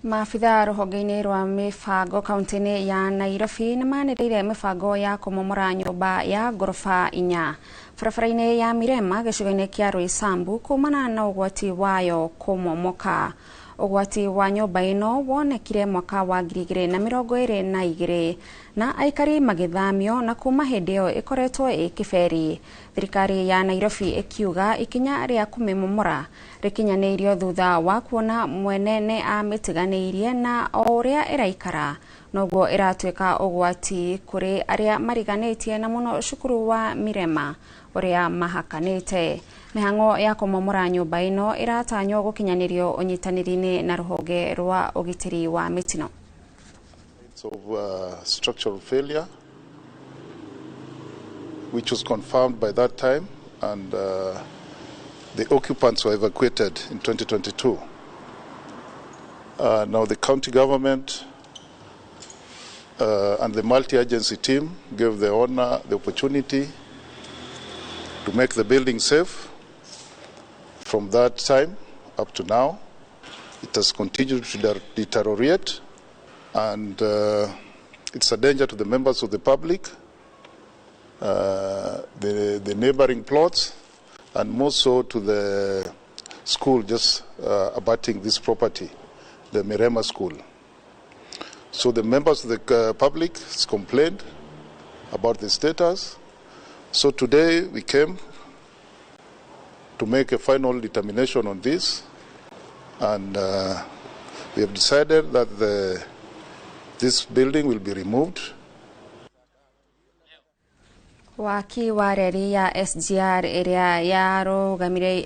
S2: Maabitha rũhonge-inĩ rwa mĩbango kaunti-inĩ ya Nairobi nĩ manĩrĩire mĩbango ya kũmomora nyũmba ya ngoroba 4 barabara-inĩ ya Mirema gĩcigo-inĩ kĩa Roysambu kumana na ũgwati wayo kũmomoka. Ũgwati wa nyũmba ĩno wonekire mwaka wa 2022 na aikari magĩthamio, na kuma hĩndĩ ĩyo ĩkoretwo ĩ kĩberi. Thirikari ya Nairobi ĩkiuga ikinya rĩa kũmĩmomora rĩkinyanĩirio thutha wa kuona mwene nĩ amĩtiganĩirie, na o ũrĩa ĩraikara noguo ĩratuĩka ũgwati kũrĩ arĩa mariganĩtie, na mũno cukuru wa Mirema ũrĩa mahakanĩte. Mĩhang'o ya kũmomora nyũmba ĩno ĩratanywo gũkinyanĩrio ũnyitanĩri-inĩ na rũhonge rwa ũgitĩri wa mĩtino.
S6: Of structural failure, which was confirmed by that time, and the occupants were evacuated in 2022. Now the county government and the multi-agency team gave the owner the opportunity to make the building safe. From that time up to now, it has continued to deteriorate, and it's a danger to the members of the public, the neighboring plots, and more so to the school just abutting this property, the Mirema School. So the members of the public complained about the status. So today we came to make a final determination on this, and we have decided that this building will be removed.
S2: Waki wa reri ya SGR ĩrĩa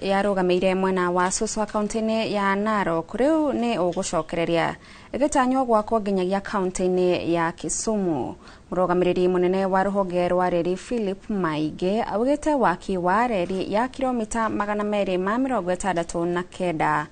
S2: yarũgamĩire mwena wa Suswa kaunti-inĩ ya Narok rĩu nĩ ũgũcokereria, ĩgĩtanywo gwakwo nginyagia kaunti-inĩ ya Kisumu. Mũrũgamĩrĩri mũnene wa rũhonge rwa reri Philip Maingĩ augĩte waki wa reri ya kilomita 269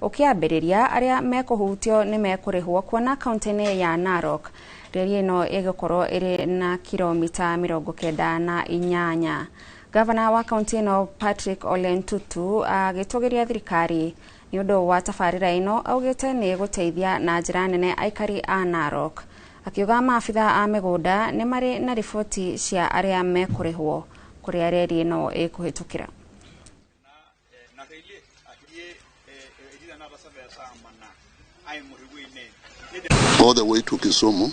S2: ũkĩambĩrĩria, arĩa mekũhutio nĩ mekũrĩhwo kuona kaunti-inĩ ya Narok reri ĩno ĩgũkorwo ĩrĩ na kilomita 98. Gavana wa kaunti ĩno Patrick Ole Ntutu agĩtũgĩria thirikari nĩ ũndũ wa tabarĩra ĩno augĩte nĩ ĩgũteithia na njĩra nene aikari a Narok. Akiuga maabitha a mĩgũnda nĩ marĩ na riboti cia arĩa mekũrĩhwo kũrĩa reri ĩno ĩkũhĩtũkĩra.
S6: All the way to Kisumu,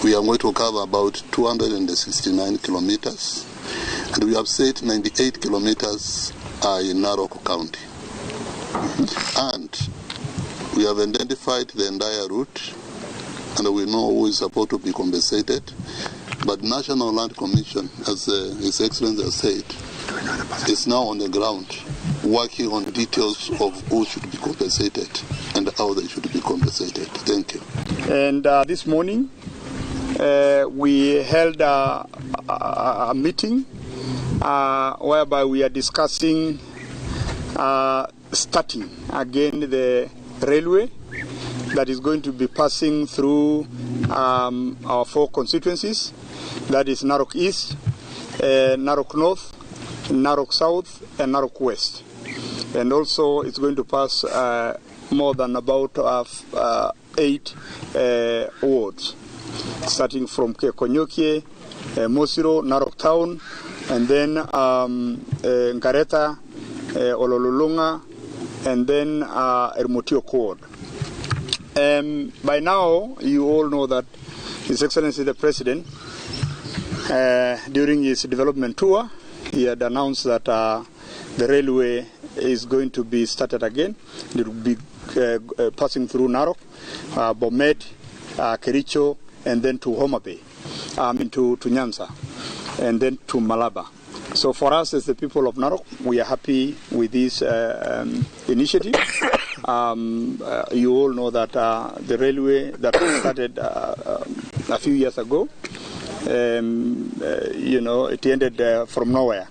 S6: we are going to cover about 269 kilometers, and we have said 98 kilometers are in Narok County. And we have identified the entire route, and we know who is supposed to be compensated. But National Land Commission, as His Excellency has said, is now on the ground working on details of who should be compensated and how they should be compensated. Thank you.
S7: And this morning, we held a meeting whereby we are discussing starting again the railway that is going to be passing through our four constituencies, that is Narok East, Narok North, Narok South, and Narok West. And also it's going to pass more than about 8 wards, starting from Keekonyokie, Mosiro, Narok Town, and then Ngareta, Ololulunga, and then Ermotio Ward. By now, you all know that His Excellency the President, during his development tour, he had announced that the railway is going to be started again. It will be passing through Narok, Bomet, Kericho, and then to Homa Bay, to Nyanza, and then to Malaba. So for us as the people of Narok, we are happy with this initiative. You all know that the railway that started a few years ago, you know, it ended from nowhere.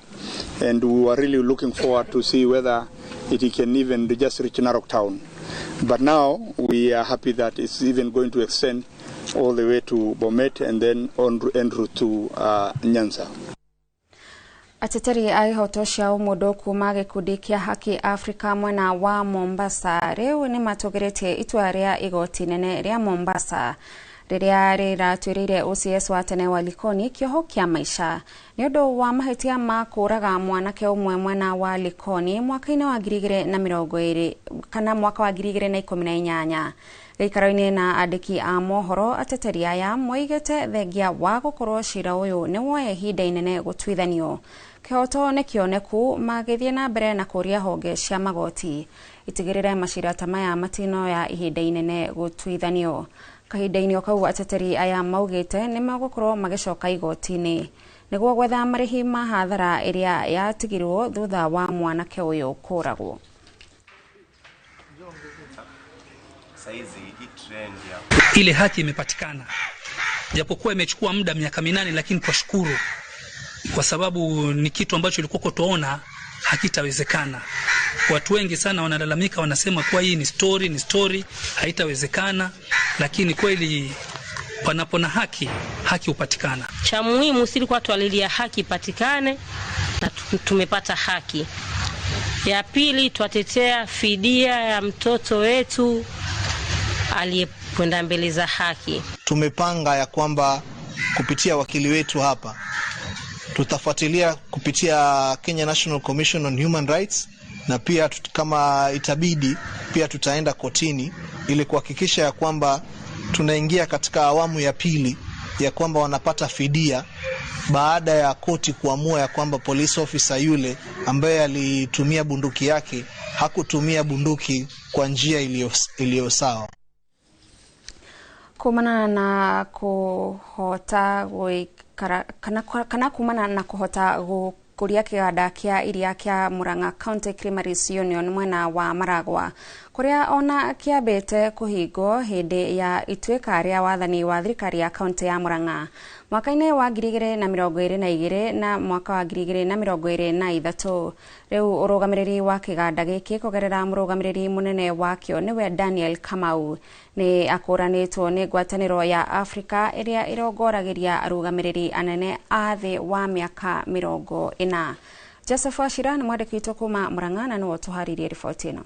S7: And we were really looking forward to see whether it can even just reach Narok town. But now we are happy that it's even going to extend all the way to Bomet and then on en route to Nyanza.
S2: Ateteri a ihoto cia ũmũndũ kuma gĩkundi kĩa Haki Afrika mwena wa Mombasa rĩu nĩ matũgĩrĩtie itua rĩa igoti nene rĩa Mombasa rĩrĩa rĩratwĩrĩire OCS wa tene wa Likoni kĩoho kĩa maica nĩ ũndũ wa mahĩtia ma kũũraga mwanake ũmwe mwena wa Likoni mwaka-inĩ wa 2020 kana mwaka wa 2018. Gĩikaro-inĩ na andĩki a mohoro ateteri aya moigĩte thengia wa gũkorwo cira ũyũ nĩ woya ihinda inene gũtuithanio kĩhoto nĩ kĩoneku magĩthiĩ na mbere na kũria honge cia magoti itigĩrĩre macira ta maya matinoya ihinda inene gũtuithanio. Kahinda-inĩ o kau ateteri aya maugĩte nĩ megũkorwo magĩcoka igoti-inĩ nĩguo gwetha marĩhi ma hathara ĩrĩa yatigirwo thutha wa mwanake ũyũ kũragwo.
S8: Ile haki imepatikana, japokuwa imechukua muda miaka 8, lakini twashukuru kwa sababu ni kitu ambacho ilikuwa tuona hakitawezekana. Watu wengi sana wanalalamika, wanasema kwa hii ni story, haitawezekana, lakini kweli panapo na haki, haki hupatikana.
S9: Cha muhimu si kwa twalilia haki ipatikane na tumepata haki. Ya pili, twatetea fidia ya mtoto wetu aliyekwenda mbele za haki.
S10: Tumepanga ya kwamba kupitia wakili wetu hapa tutafuatilia kupitia Kenya National Commission on Human Rights, na pia kama itabidi pia tutaenda kotini ili kuhakikisha ya kwamba tunaingia katika awamu ya pili ya kwamba wanapata fidia baada ya koti kuamua ya kwamba police officer yule ambaye alitumia bunduki yake hakutumia bunduki kwa njia iliyo sawa.
S2: Kumana na kuhota gwikara kana kumana na kuhota gukuria kiganda kia iria kia Murang'a County Creameries Union mwena wa Maragwa Kuria ona kĩambĩte kũhingwo hĩndĩ ya ituĩka rĩa wathani wa thirikari ya kaunti ya Murang'a mwaka-inĩ wa 2022 na mwaka wa 2023. Rĩu ũrũgamĩrĩri wa kĩganda gĩkĩ kũgerera mũrũgamĩrĩri mũnene wakĩo nĩwe Daniel Kamau nĩ akũranĩtwo nĩ ngwatanĩro ya Afrika ĩrĩa ĩrongoragĩria arũgamĩrĩri anene a thĩ wa mĩaka 40. Joseph Wachira nĩ mwandĩki witũ kuma Murang'a na nĩwe ũtũharĩirie riboti ĩno.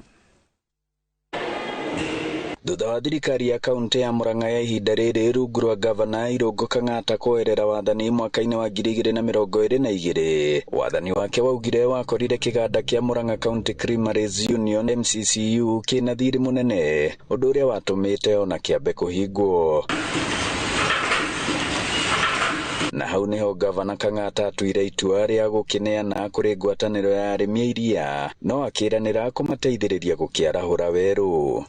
S11: Thutha wa thirikari ya kaunti ya Murang'a ya ihinda rĩrĩ rungu rwa gavana Irũngũ Kang'ata kweherera wathani mwaka-inĩ wa 2022, wathani wake waugire wakorire kĩganda kĩa Murang'a County Creameries Union MCCU kĩna thirĩ mũnene, ũndũ ũrĩa watũmĩte ona kĩambe kũhingwo. Na hau niho gavana Kang'ata atuire itua rĩa gũkĩneana kũrĩ ngwatanĩro ya arĩmi a iria, no akĩranĩra kũmateithĩrĩria gũkĩarahũra werũ.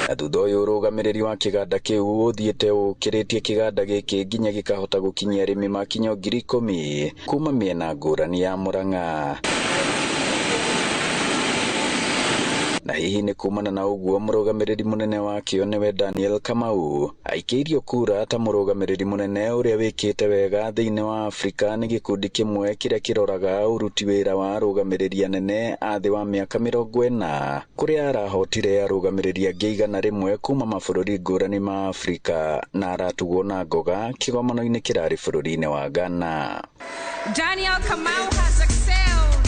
S11: Na thutha ũyũ ũrũgamĩrĩri wa kĩganda kĩu ũthiĩte ũkĩrĩtie kĩganda gĩkĩ nginya gĩkahota gũkinyia arĩmi makinya 10,000 kuma mĩena ngũrani ya Murang'a. Na hihi nĩ kumana na ũguo mũrũgamĩrĩri mũnene wakĩo nĩwe Daniel Kamau aikĩirio kura ta mũrũgamĩrĩri mũnene ũrĩa wĩkĩte wega thĩinĩ wa Afrika nĩ gĩkundi kĩmwe kĩrĩa kĩroraga ũruti wĩra wa arũgamĩrĩri anene a thĩ wa mĩaka 40, kũrĩa arahotire arũgamĩrĩri angĩ 100 kuma mabũrũri ngũrani ma Afrika na aratugwo na ngoga kĩgomano-inĩ kĩrarĩ bũrũri-inĩ wa Ghana.
S12: Daniel Kamau has excelled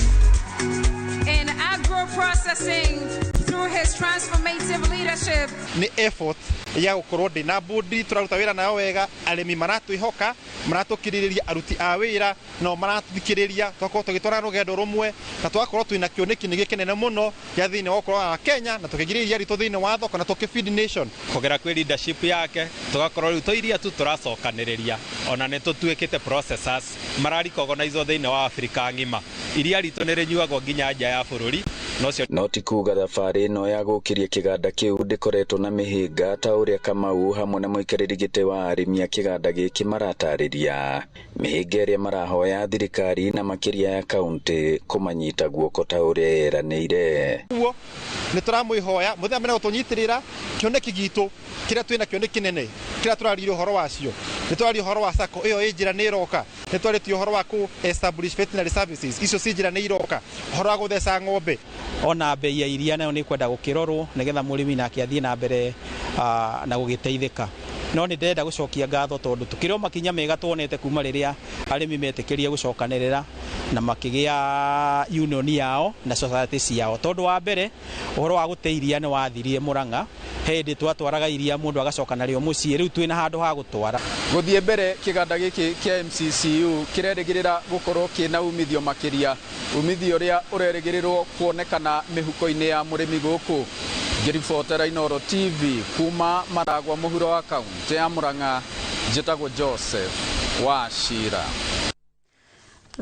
S12: in agro-processing through his transformative leadership.
S29: Ni effort ya gukorwo ndina bodi turaruta wira nayo wega, arimi maratwihoka, maratukiririria aruti a wira no maratuthikiriria, twakorwo tugitwara rugendo rumwe na twakorwo twina kioneki ni gikinene muno ya thiini wa ukorwo wa Kenya na tukigiriria ritu thiini wa thoko na tukifeed nation
S13: kugera kwi leadership yake tugakorwo riu to iria tu turacokaniriria ona ni tutuikite processors mararikogonizwo thiini wa Afrika ng'ima, iria ritu ni rinyuagwo nginya nja ya bururi.
S11: No ti kuga thabarĩ ĩno ya gũkĩria kĩganda kĩu ndĩkoretwo na mĩhĩnga ta ũrĩa Kamau hamwe na mũikarĩri gĩtĩ wa arĩmi a kĩganda gĩkĩ maratarĩria, mĩhĩnga ĩrĩa marahoya thirikari na makĩria ya kaunti kũmanyita guoko ta ũrĩa yeranĩire.
S29: Ũguo nĩ tũramwĩhoya mũthenya mena gũtũnyitĩrĩra kĩoneki gitũ kĩrĩa twĩna kĩo nĩ kĩnene, kĩrĩa tũraririe ũhoro wacio, nĩ tũraria ũhoro wa sacco ĩyo ĩ njĩra nĩ ĩroka, nĩ twarĩtie ũhoro wa kũ establish veterinary services icio ci njĩra nĩ iroka, ũhoro wa gũtheca ng'ombe.
S14: Ona bei ya iria nayo nĩ kwenda gũkĩrorwo nĩgetha mũrĩmi nake athiĩ na mbere na gũgĩteithĩka. No nĩ ndĩrenda gũcokia ngatho tondũ tũkĩrĩ o makinya mega tuonete kuma rĩrĩa arĩmi metĩkĩria gũcokanĩrĩra na makĩgĩa union yao na society ciao, tondũ wa mbere ũhoro wa gũte iria nĩ wathirire Murang'a, he hĩndĩ twatwaraga iria mũndũ agacoka narĩo mũciĩ, rĩu twĩna handũ ha gũtwara.
S15: Gũthiĩ mbere kĩganda gĩkĩ kĩa MCCU kĩrerĩgĩrĩra gũkorwo kĩna umithio makĩria, umithio ũrĩa ũrerĩgĩrĩrwo kuonekana mĩhuko-inĩ ya mũrĩmi gũkũ. Ngĩribotera Inooro TV kuma Maragwa mũhuro wa kaunti ya Murang'a, njĩtagwo Joseph Wachira.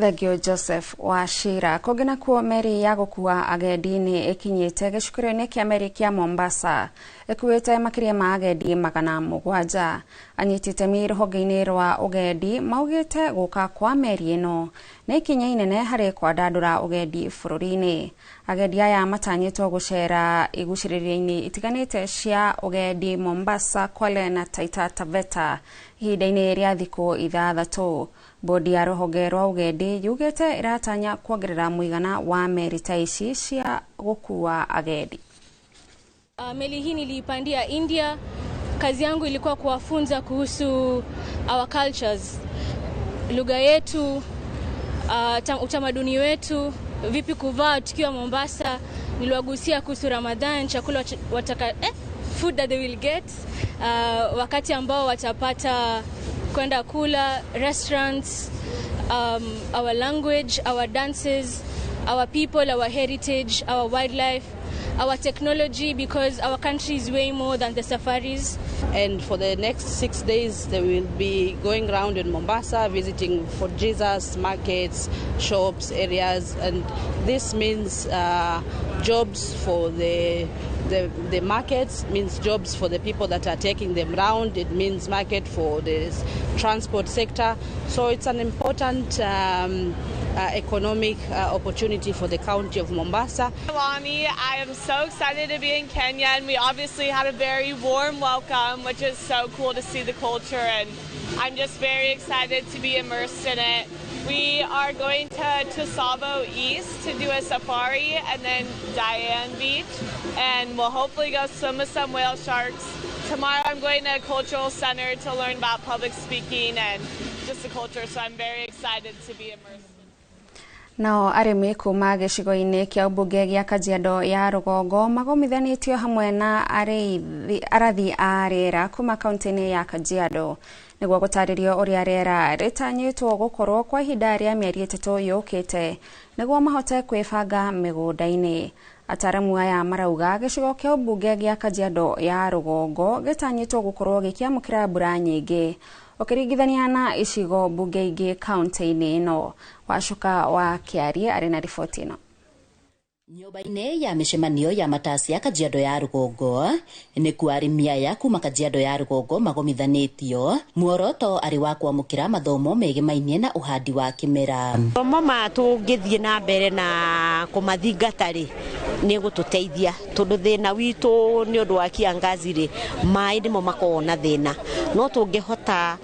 S2: Thengio Joseph Wachira. Kũngĩ nakuo meri ya gũkua agendi nĩ ĩkinyĩte gĩcukĩro-inĩ kĩa meri kĩa Mombasa ĩkuĩte makĩria ma agendi 700. Anyiti itemi rũhonge-inĩ rwa ũgendi maugĩte gũka kwa meri ĩno nĩ ikinya inene harĩ kwandandũra ũgendi bũrũri-inĩ. Agendi aya matanyĩtwo gũcera igucĩrĩrio-inĩ itiganĩte cia ũgendi Mombasa, Kwale na Taita Taveta ihinda-inĩ rĩa thikũ 6. Bodi ya rũhonge rwa ũgendi yugĩte ĩratanya kuongerera mũigana wa meri ta ici cia gũkua agendi.
S16: Meli hii niliipandia India. Kazi yangu ilikuwa kuwafunza kuhusu our cultures, lugha yetu, utamaduni wetu, vipi kuvaa tukiwa Mombasa. Niliwagusia kuhusu Ramadhan, chakula wataka, food that they will get, wakati ambao watapata kwenda kula restaurants, our language, our dances, our people, our heritage, our wildlife, our technology, because our country is way more than the safaris.
S17: And for the next 6 days, they will be going round in Mombasa, visiting Fort Jesus, markets, shops, areas, and this means jobs for the markets, means jobs for the people that are taking them round, it means market for the transport sector. So it's an important economic opportunity for the county of Mombasa.
S3: Lani, I am so excited to be in Kenya, and we obviously had a very warm welcome, which is so cool to see the culture, and I'm just very excited to be immersed in it. We are going to Tsavo East to do a safari and then Diane Beach, and we'll hopefully go swim with some whale sharks. Tomorrow I'm going to a cultural center to learn about public speaking and just the culture, so I'm very excited to be immersed.
S2: Nao arĩmi kuma gĩcigo-inĩ kĩa ũmbunge gĩa Kajiado ya rũgongo magomithanĩtio hamwe na arathi a rĩera kuma kaunti-inĩ ya Kajiado nĩguo gũtarĩrio ũrĩa rĩera rĩtanyĩtwo gũkorwo kwa ihinda rĩa mĩeri 3 yũkĩte nĩguo mahote kwĩbanga mĩgũnda-inĩ. Ataramu aya marauga gĩcigo kĩa ũmbunge gĩa Kajiado ya rũgongo gĩtanyĩtwo gũkorwo gĩkĩamũkĩra mbura nyingĩ ũkĩringithania na icigo mbunge ingĩ kaunti-inĩ ĩno. Wacuka wa Kĩarie arĩ na riboti ĩno.
S4: Nyũmba-inĩ ya mĩcemanio ya Matasia Kajiado ya rũgongo nĩkuo arĩmi aya kuma Kajiado ya rũgongo magomithanĩtio muoroto arĩ wa kwamũkĩra mathomo megemainie na ũhandi wa kĩmera.
S18: Mathomo maya tũngĩthiĩ na mbere na kũmathingata rĩ nĩ gũtũteithia tondũ thĩna witũ nĩ ũndũ wa kiangazi rĩ maĩ nĩmo makoragwo na thĩna, no tũngĩhota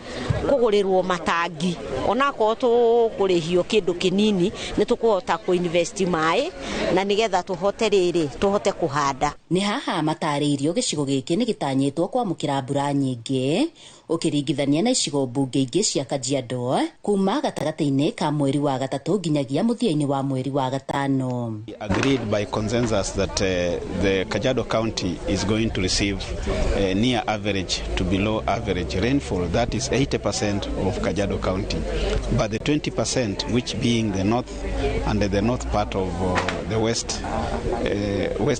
S18: kũgũrĩrwo matangi onakorwo tũkũrĩhio kĩndũ kĩnini nĩ tũkũhota kũ-invest maĩ na nĩgetha tũhote rĩrĩ tũhote kũhanda.
S4: Nĩ haha matarĩirio gĩcigo gĩkĩ nĩ gĩtanyĩtwo kwamũkĩra mbura nyingĩ ũkĩringithania na icigo mbunge ingĩ cia Kajiado kuma gatagatĩ-inĩ ka mweri wa gatatũ nginyagia mũthia-inĩ wa mweri wa gatano.
S19: Agreed by consensus that the Kajiado County is going to receive near average to below average rainfall, that is 80% of Kajiado County, but the 20% which being the north and the north part of the west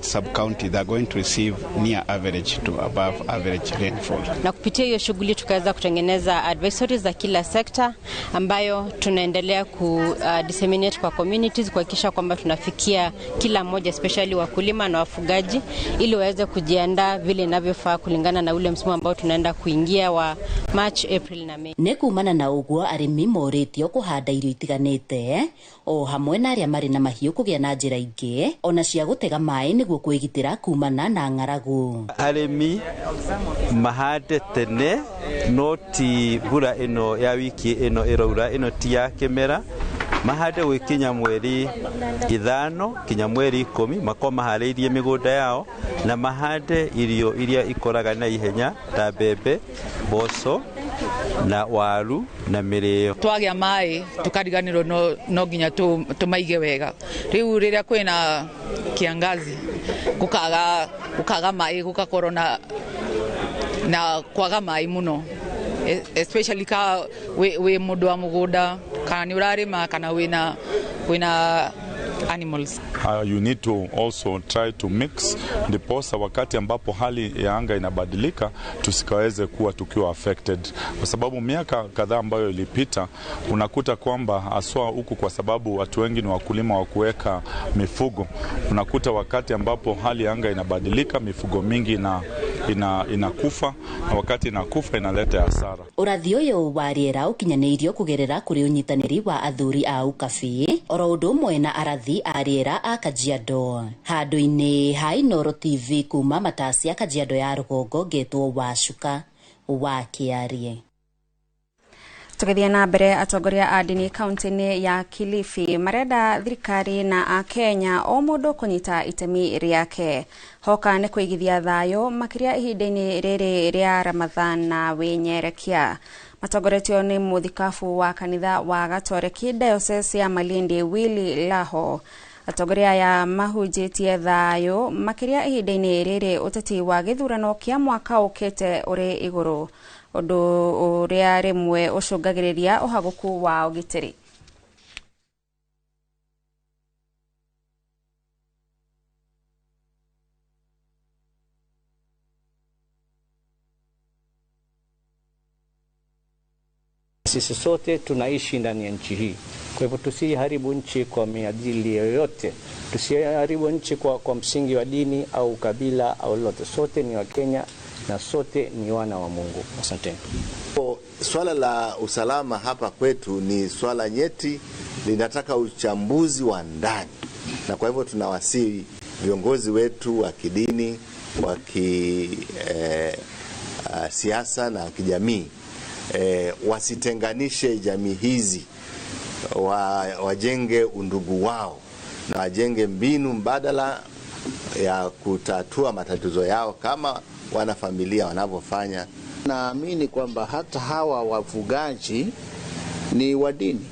S19: sub-county, they are going to receive near average to above average rainfall.
S20: Na kupitia hiyo shughuli tukaweza kutengeneza advisories za kila sekta ambayo tunaendelea ku disseminate kwa communities kuhakikisha kwamba tunafikia kila mmoja, especially wakulima na wafugaji, ili waweze kujiandaa vile inavyofaa kulingana na ule msimu ambao tunaenda kuingia wa March, April na May.
S4: Nĩ kumana na ũguo arĩmi morĩtio kũhanda irio itiganĩte o hamwe na arĩa marĩ na mahiũ kũgĩa na njĩra ingĩ ona cia gũtega maĩ nĩguo kwĩgitĩra kumana na ng'aragu.
S21: Arĩmi mahande tene no ti mbura ĩno ya wiki ĩno ĩraura ĩno ti ya kĩmera, mahande gwikinya mweri 5 kinya mweri 10 makorwo maharĩirie mĩgũnda yao na mahande irio iria ikoraga na ihenya ta mbembe, mboco na waru na mĩrĩo.
S24: Twagĩa maĩ tukariganĩrwo no nginya tũmaige wega. Rĩu rĩrĩa kwĩna kiangazi gukaga maĩ gugakorwo na kwaga maĩ mũno, especially ka wĩ mũndũ wa mũgũnda kana nĩ ũrarĩma kana wĩna animals.
S25: You need to also try to mix ndiposa wakati ambapo hali ya anga inabadilika tusikaweze kuwa tukiwa affected, kwa sababu miaka kadhaa ambayo ilipita unakuta kwamba haswa huku, kwa sababu watu wengi ni wakulima wa kuweka mifugo, unakuta wakati ambapo hali ya anga inabadilika mifugo mingi inakufa, na wakati inakufa inaleta hasara.
S4: Ũrathi ũyũ wa rĩera ũkinyanĩirio kũgerera kũrĩ ũnyitanĩri wa athuri a Ukabi oro ũndũ ũmwe na arathi a rĩera a Kajiado. Handũ-inĩ ha Inooro TV kuma Matasia Kajiado ya rũgongo ngetwo Wacuka wa Kĩarie.
S2: Tũgĩthiĩ na mbere, atongoria a ndini kaunti-inĩ ya Kilifi marenda thirikari na akenya o mũndũ kũnyita itemi rĩake hoka nĩ kũigithia thayũ makĩria ihinda-inĩ rĩrĩ rĩa Ramadhan na wĩnyerekia. Matongoretio nĩ mũthikabu wa kanitha wa Gatoreki Diocese ya Malindi Willy Laho. Atongoria aya mahunjĩtie thayũ makĩria ihinda-inĩ rĩrĩ ũteti wa gĩthurano kĩa mwaka ũkĩte ũrĩ igũrũ, ũndũ ũrĩa rĩmwe ũcũngagĩrĩria ũhagũku wa ũgitĩri.
S26: Sisi sote tunaishi ndani ya nchi hii, kwa hivyo tusiharibu nchi kwa miajili yoyote, tusiharibu nchi kwa msingi wa dini au kabila au lolote. Sote ni Wakenya na sote ni wana wa Mungu. Asante.
S22: Swala la usalama hapa kwetu ni swala nyeti
S1: Linataka uchambuzi wa ndani, na kwa hivyo tunawasihi viongozi wetu wa kidini, wa kisiasa na kijamii wasitenganishe jamii hizi, wajenge undugu wao na wajenge mbinu mbadala ya kutatua matatizo yao kama wanafamilia wanavyofanya.
S5: Naamini kwamba hata hawa wafugaji ni wa dini.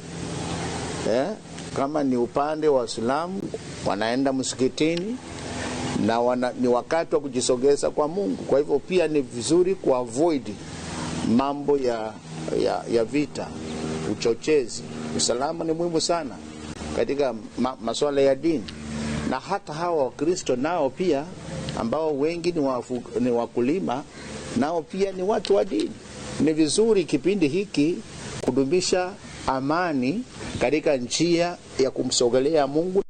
S5: Kama ni upande wa Waislamu wanaenda msikitini na ni wakati wa kujisogeza kwa Mungu. Kwa hivyo pia ni vizuri kuavoid mambo ya vita, uchochezi. Usalama ni muhimu sana katika masuala ya dini. Na hata hawa Wakristo nao pia ambao wengi ni wakulima, nao pia ni watu wa dini. Ni vizuri kipindi hiki kudumisha amani katika njia ya kumsogelea Mungu.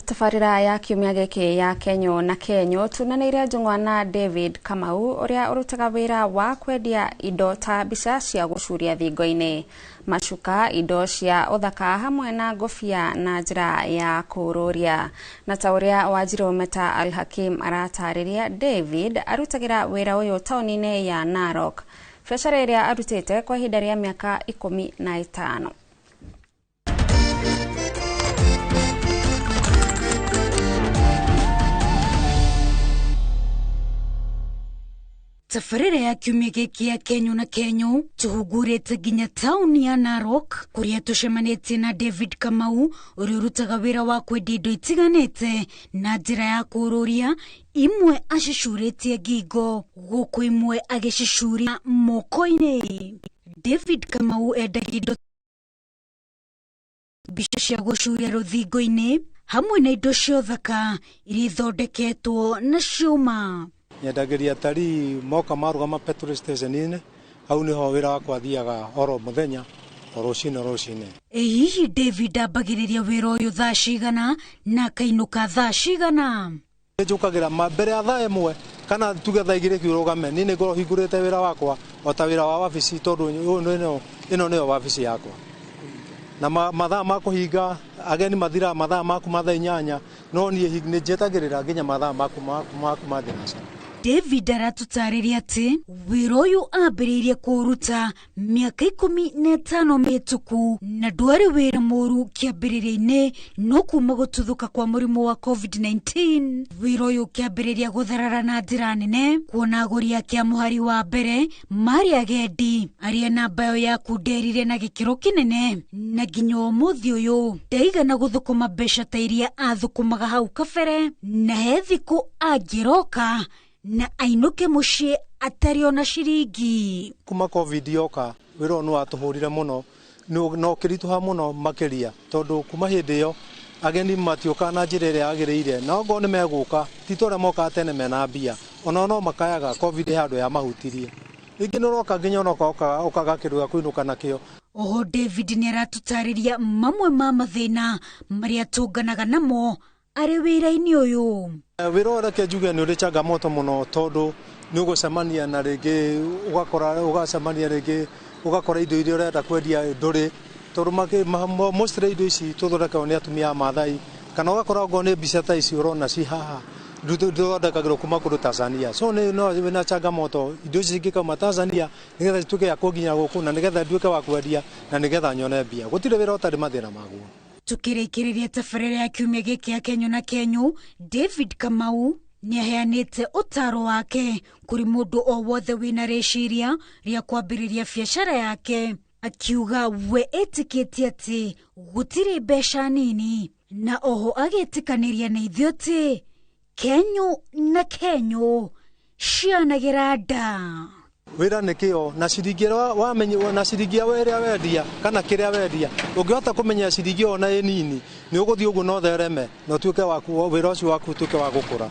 S2: Tabarĩra ya kiumia gĩkĩ ya Kenyo na Kenyo tunanĩire njũng'wa na David Kamau ũrĩa ũrutaga wĩra wa kwendia indo ta mbica cia gũcuria thingo-inĩ, macuka, indo cia ũthaka hamwe na ngũbia na njĩra ya kũũrũria. Na ta ũrĩa Wanjirũ Meta Al Hakim aratarĩria, David arutagĩra wĩra ũyũ taũni-inĩ ya Narok, biacara ĩrĩa arutĩte kwa ihinda rĩa mĩaka 15.
S6: Tabarĩra ya kiumia gĩkĩ ya Kenyo na Kenyo tũhungurĩte nginya taũni ya Narok kũrĩa tũcemanĩtie na David Kamau ũrĩa ũrutaga wĩra wa kwendia indo itiganĩte na njĩra ya kũũrũria, imwe acicurĩtie ngingo gũkũ imwe agĩcicuria moko-inĩ. David Kamau endagia indo mbica cia gũcuria rũthingo-inĩ hamwe na indo cia ũthaka iria ithondeketwo na cuma.
S7: Nyendagĩria atarii moka marũgama petrol station-inĩ, hau nĩho wĩra wakwa thiaga oro mũthenya, o rũcinĩ rũcinĩ.
S6: Ĩ hihi David ambagĩrĩria wĩra ũyũ thaa cigana na akainũka thaa cigana?
S7: Njũkagĩra mbere ya thaa 1 kana tuge thaa 2 kĩrũgame, niĩ nĩngorwo hingũrĩte wĩra wakwa o ta wĩra wa wabici, tondũ ĩno nĩyo wabici yakwa. Na mathaa ma kũhinga ageni mathiraga mathaa ma kuma thaa 8, no niĩ nĩ njetagĩrĩra nginya mathaa ma kuma thinacara.
S6: David aratũtarĩria atĩ wĩra ũyũ ambĩrĩirie kũũruta mĩaka 15 mĩhĩtũku na ndwarĩ wĩra mũru kĩambĩrĩria-inĩ, no kuma gũtuthũka kwa mũrimũ wa COVID-19 wĩra ũyũ ũkĩambĩrĩria gũtharara na njĩra nene, kuona agũri ake a mũhari wa mbere marĩ agendi arĩa namba ĩyo yakunderire na gĩkĩro kĩnene, na nginya ũmũthĩ ũyũ ndaigana gũthũkũma mbeca ta iria athũkũmaga hau kabere, na he thikũ angĩroka na ainũke mũciĩ atarĩ ona ciringi.
S7: Kuma COVID yoka wĩra ũyũ nĩ watũhũrire mũno na ũkĩritũha mũno makĩria, tondũ kuma hĩndĩ ĩyo ageni matiũkaga na njĩra ĩrĩa yagĩrĩire, na okorwo nĩ megũka ti ta ũrĩa mokaga tene mena mbia, onao no makayaga COVID he handũ yamahutirie. Rĩngĩ nĩ ũroka nginya ona ũkaga kĩndũ gĩa kũinũka nakĩo.
S6: Oho David nĩ aratũtarĩria mamwe ma mathĩna marĩa tũnganaga namo arĩ wĩra-inĩ ũyũ.
S7: Wĩra ũyũ reke njuge nĩ ũrĩ changamoto mũno, tondũ nĩ ũgũcemania na rĩngĩ ũgakora ũgacemania rĩngĩ ũgakora indo iria ũrenda kwendia ndũrĩ, tondũ mostly indo ici tũthondekagwo nĩ atumia a Maathai, kana ũgakora okorwo nĩ mbica ta ici ũrona ci haha thondekagĩrwo kuma kũndũ Tanzania. So nĩ no wĩna changamoto indo ici cingĩkauma Tanzania nĩgetha cituĩke ya kũnginya gũkũ na nĩgetha nduĩke wa kwendia na nĩgetha nyone mbia. Gũtirĩ wĩra ũtarĩ mathĩna maguo.
S6: Tukĩrĩkĩrĩria tabarĩra ya kiumia gĩkĩ ya Kenyo na Kenyo, David Kamau nĩ aheanĩte ũtaaro wake kũrĩ mũndũ o wothe wĩna rĩciria rĩa kwambĩrĩria biacara yake, akiuga we etĩkĩtie atĩ gũtirĩ mbeca nini, na oho agĩtĩkanĩria na ithuĩ atĩ Kenyo na Kenyo cianagĩra nda.
S7: Wĩra nĩ kĩo na ciringi ĩrĩa wamenya na ciringi ĩrĩa wendia kana kĩrĩa wendia, ũngĩhota kũmenya ciringi ona ĩ nini nĩ ũgũthiĩ ũguo na ũthereme na ũtuĩke waku wĩra ũcio waku ũtuĩke wa gũkũra.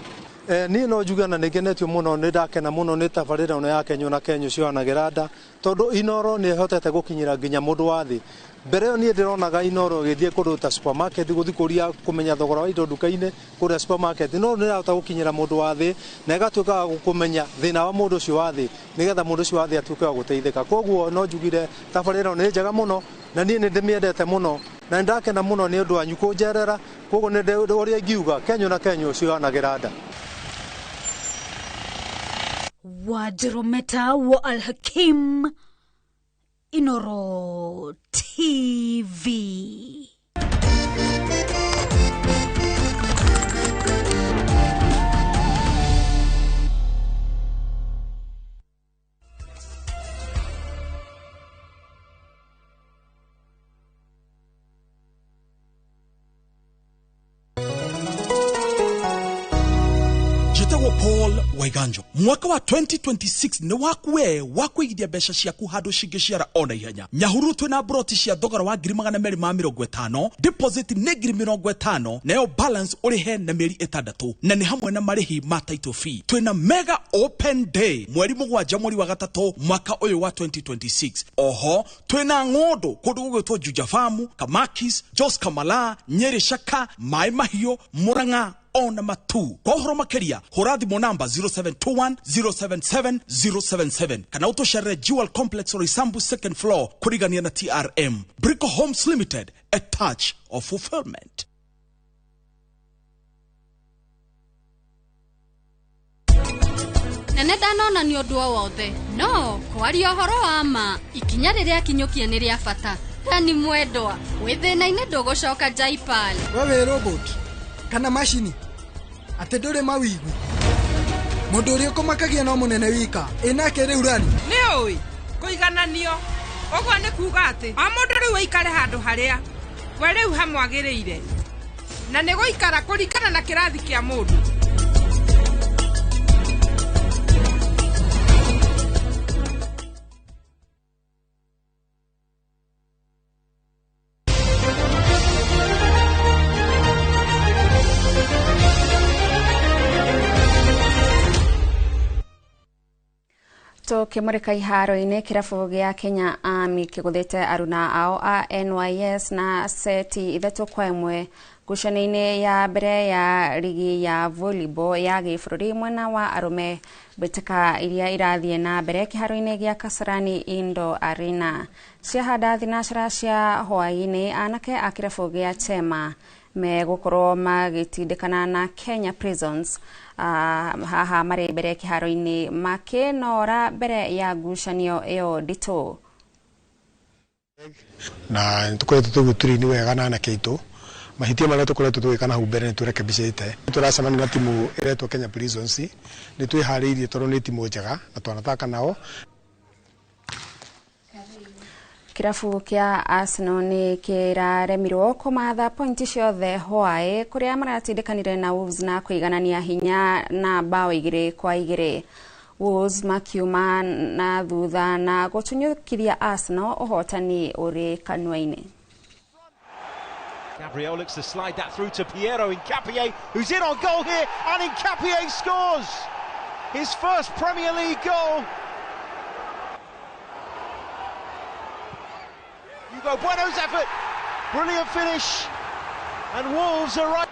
S7: Niĩ no njuge na nĩngenetio mũno, nĩ ndakena mũno nĩ tabarĩra ĩno ya Kenyũ na Kenyũ ciohanagĩra nda, tondũ Inooro nĩ ĩhotete gũkinyĩra nginya mũndũ wa thĩ. Mbere ĩyo niĩ ndĩronaga Inooro ĩgĩthiĩ kũndũ ta supermarket gũthiĩ kũria kũmenya thogora wa indo nduka-inĩ kũrĩa supermarket, no nĩ ĩrahota gũkinyĩra mũndũ wa thĩ na ĩgatuĩka wa kũmenya thĩna wa mũndũ ũcio wa thĩ, nĩgetha mũndũ ũcio wa thĩ atuĩke wa gũteithĩka. Koguo no njugire tabarĩra ĩno nĩ njega mũno na niĩ nĩ ndĩmĩendete mũno na nĩ ndakena mũno nĩ ũndũ wanyu kũnjerera. Koguo nĩ ũrĩa ingiuga Kenyũ na Kenyũ ciohanagĩra nda.
S6: Wajerometa wa Al-Hakim, Inooro TV.
S8: Paul Waiganjo mwaka wa 2026 nĩ waku we wa kũigithia mbeca ciaku handũ cingĩciara ona ihenya. Nyahururu twĩna broti cia thogora wa 250,000, deposit nĩ 50,000, nayo balance ũrĩhe na mĩeri 6, na nĩ hamwe na marĩhi ma title fee. Twĩna mega open day mweri 7 mweri wa 3 mwaka ũyũ wa 2026. Oho twĩna ng'ũndũ kũndũ gũgwĩtwo Juja Farm, Kamakis, Jos Kamala, Nyeri Shaka, Mai Mahiũ, Murang'a ona matu. Kwa ũhoro makĩria hũra thimũ namba 0721 077 077 kana ũtũcerere Jewel Complex Roysambu second floor kũrigania na TRM. Brico Homes Limited, a touch of fulfillment.
S9: Nene ndanona nĩ ũndũ o wothe, no kwaria ũhoro wa ma ikinya rĩrĩa akinyũkia nĩ rĩa bata. Ni mwendwa wĩ thĩna-inĩ ndũgũcoka Jaipal.
S10: We wĩ robot kana macini atĩ ndũrĩ mawigu mũndũ ũrĩa ũkũmakagia no mũnene wika ĩnake rĩu rani
S12: nĩ ũĩ kũigananio ũguo nĩ kuuga atĩ o mũndũ rĩu aikare handũ harĩa we rĩu hamwagĩrĩire na nĩ gũikara kũringana na kĩrathi kĩa mũndũ.
S2: Tukimurika iharo-inĩ kĩrabu gĩa Kenya Army kĩgũthĩte aruna ao a NYS na seti 3-1 ngucanio-inĩ ya mbere ya rigi ya volleyball ya gĩbũrũri mwena wa arũme mbĩtĩka iria irathiĩ na mbere kĩharo-inĩ gĩa Kasarani Indoor Arena. Ciahanda thinacara cia hwaĩ-inĩ anake a kĩrabu gĩa Chema megũkorwo magĩtindĩkana na Kenya Prisons haha marĩ mbere kĩharo-inĩ makĩnora mbere ya ngucanio ĩyo nditũ.
S13: Na nĩtũkoretwo tũgĩtũrĩini wega na anake aitũ mahĩtia marĩa tũkoretwo tũgĩka na hau mbere nĩtũrekebicĩte. Tũracemania na timu ĩretwo Kenya Prisons, nĩtwĩharĩirie tondũ nĩ timu njega na twanathaka nao.
S2: Kĩrabu kĩa Arsenal nĩ kĩraremirwo kũmatha pointi ciothe hwaĩ kũrĩa maratindĩkanire na Wolves na kũiganania hinya na bao 2-2. Wolves makiuma na thutha na gũtunyũkithia Arsenal ũhotani ũrĩ kanua-inĩ.
S22: Gabriel looks to slide that through to Piero Hincapié, who's in on goal here, and Hincapié scores his first Premier League goal. Hugo Bueno's effort, brilliant finish, and Wolves are right.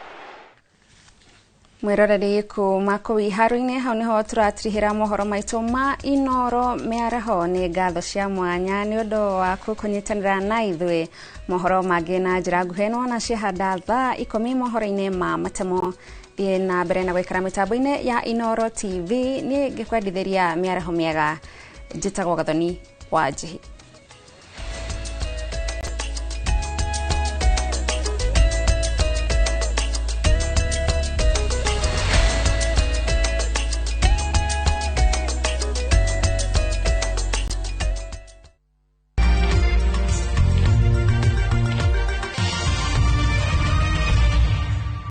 S2: Mwiroreri kuma kũu iharo-inĩ hau nĩho tũratirihĩra mohoro maitũ ma Inooro mĩaraho. Nĩ ngatho cia mwanya nĩ ũndũ waku kũnyitanĩra na ithuĩ. Mohoro mangĩ na njĩra nguhĩ nĩwona ciahanda thaa 10 mohoro-inĩ ma matemo. Thiĩ na mbere na gũikara mĩtambo-inĩ ya Inooro TV, niĩ ngĩkwendithĩria mĩaraho mĩega. Njĩtagwo Gathoni wa Njĩhĩ.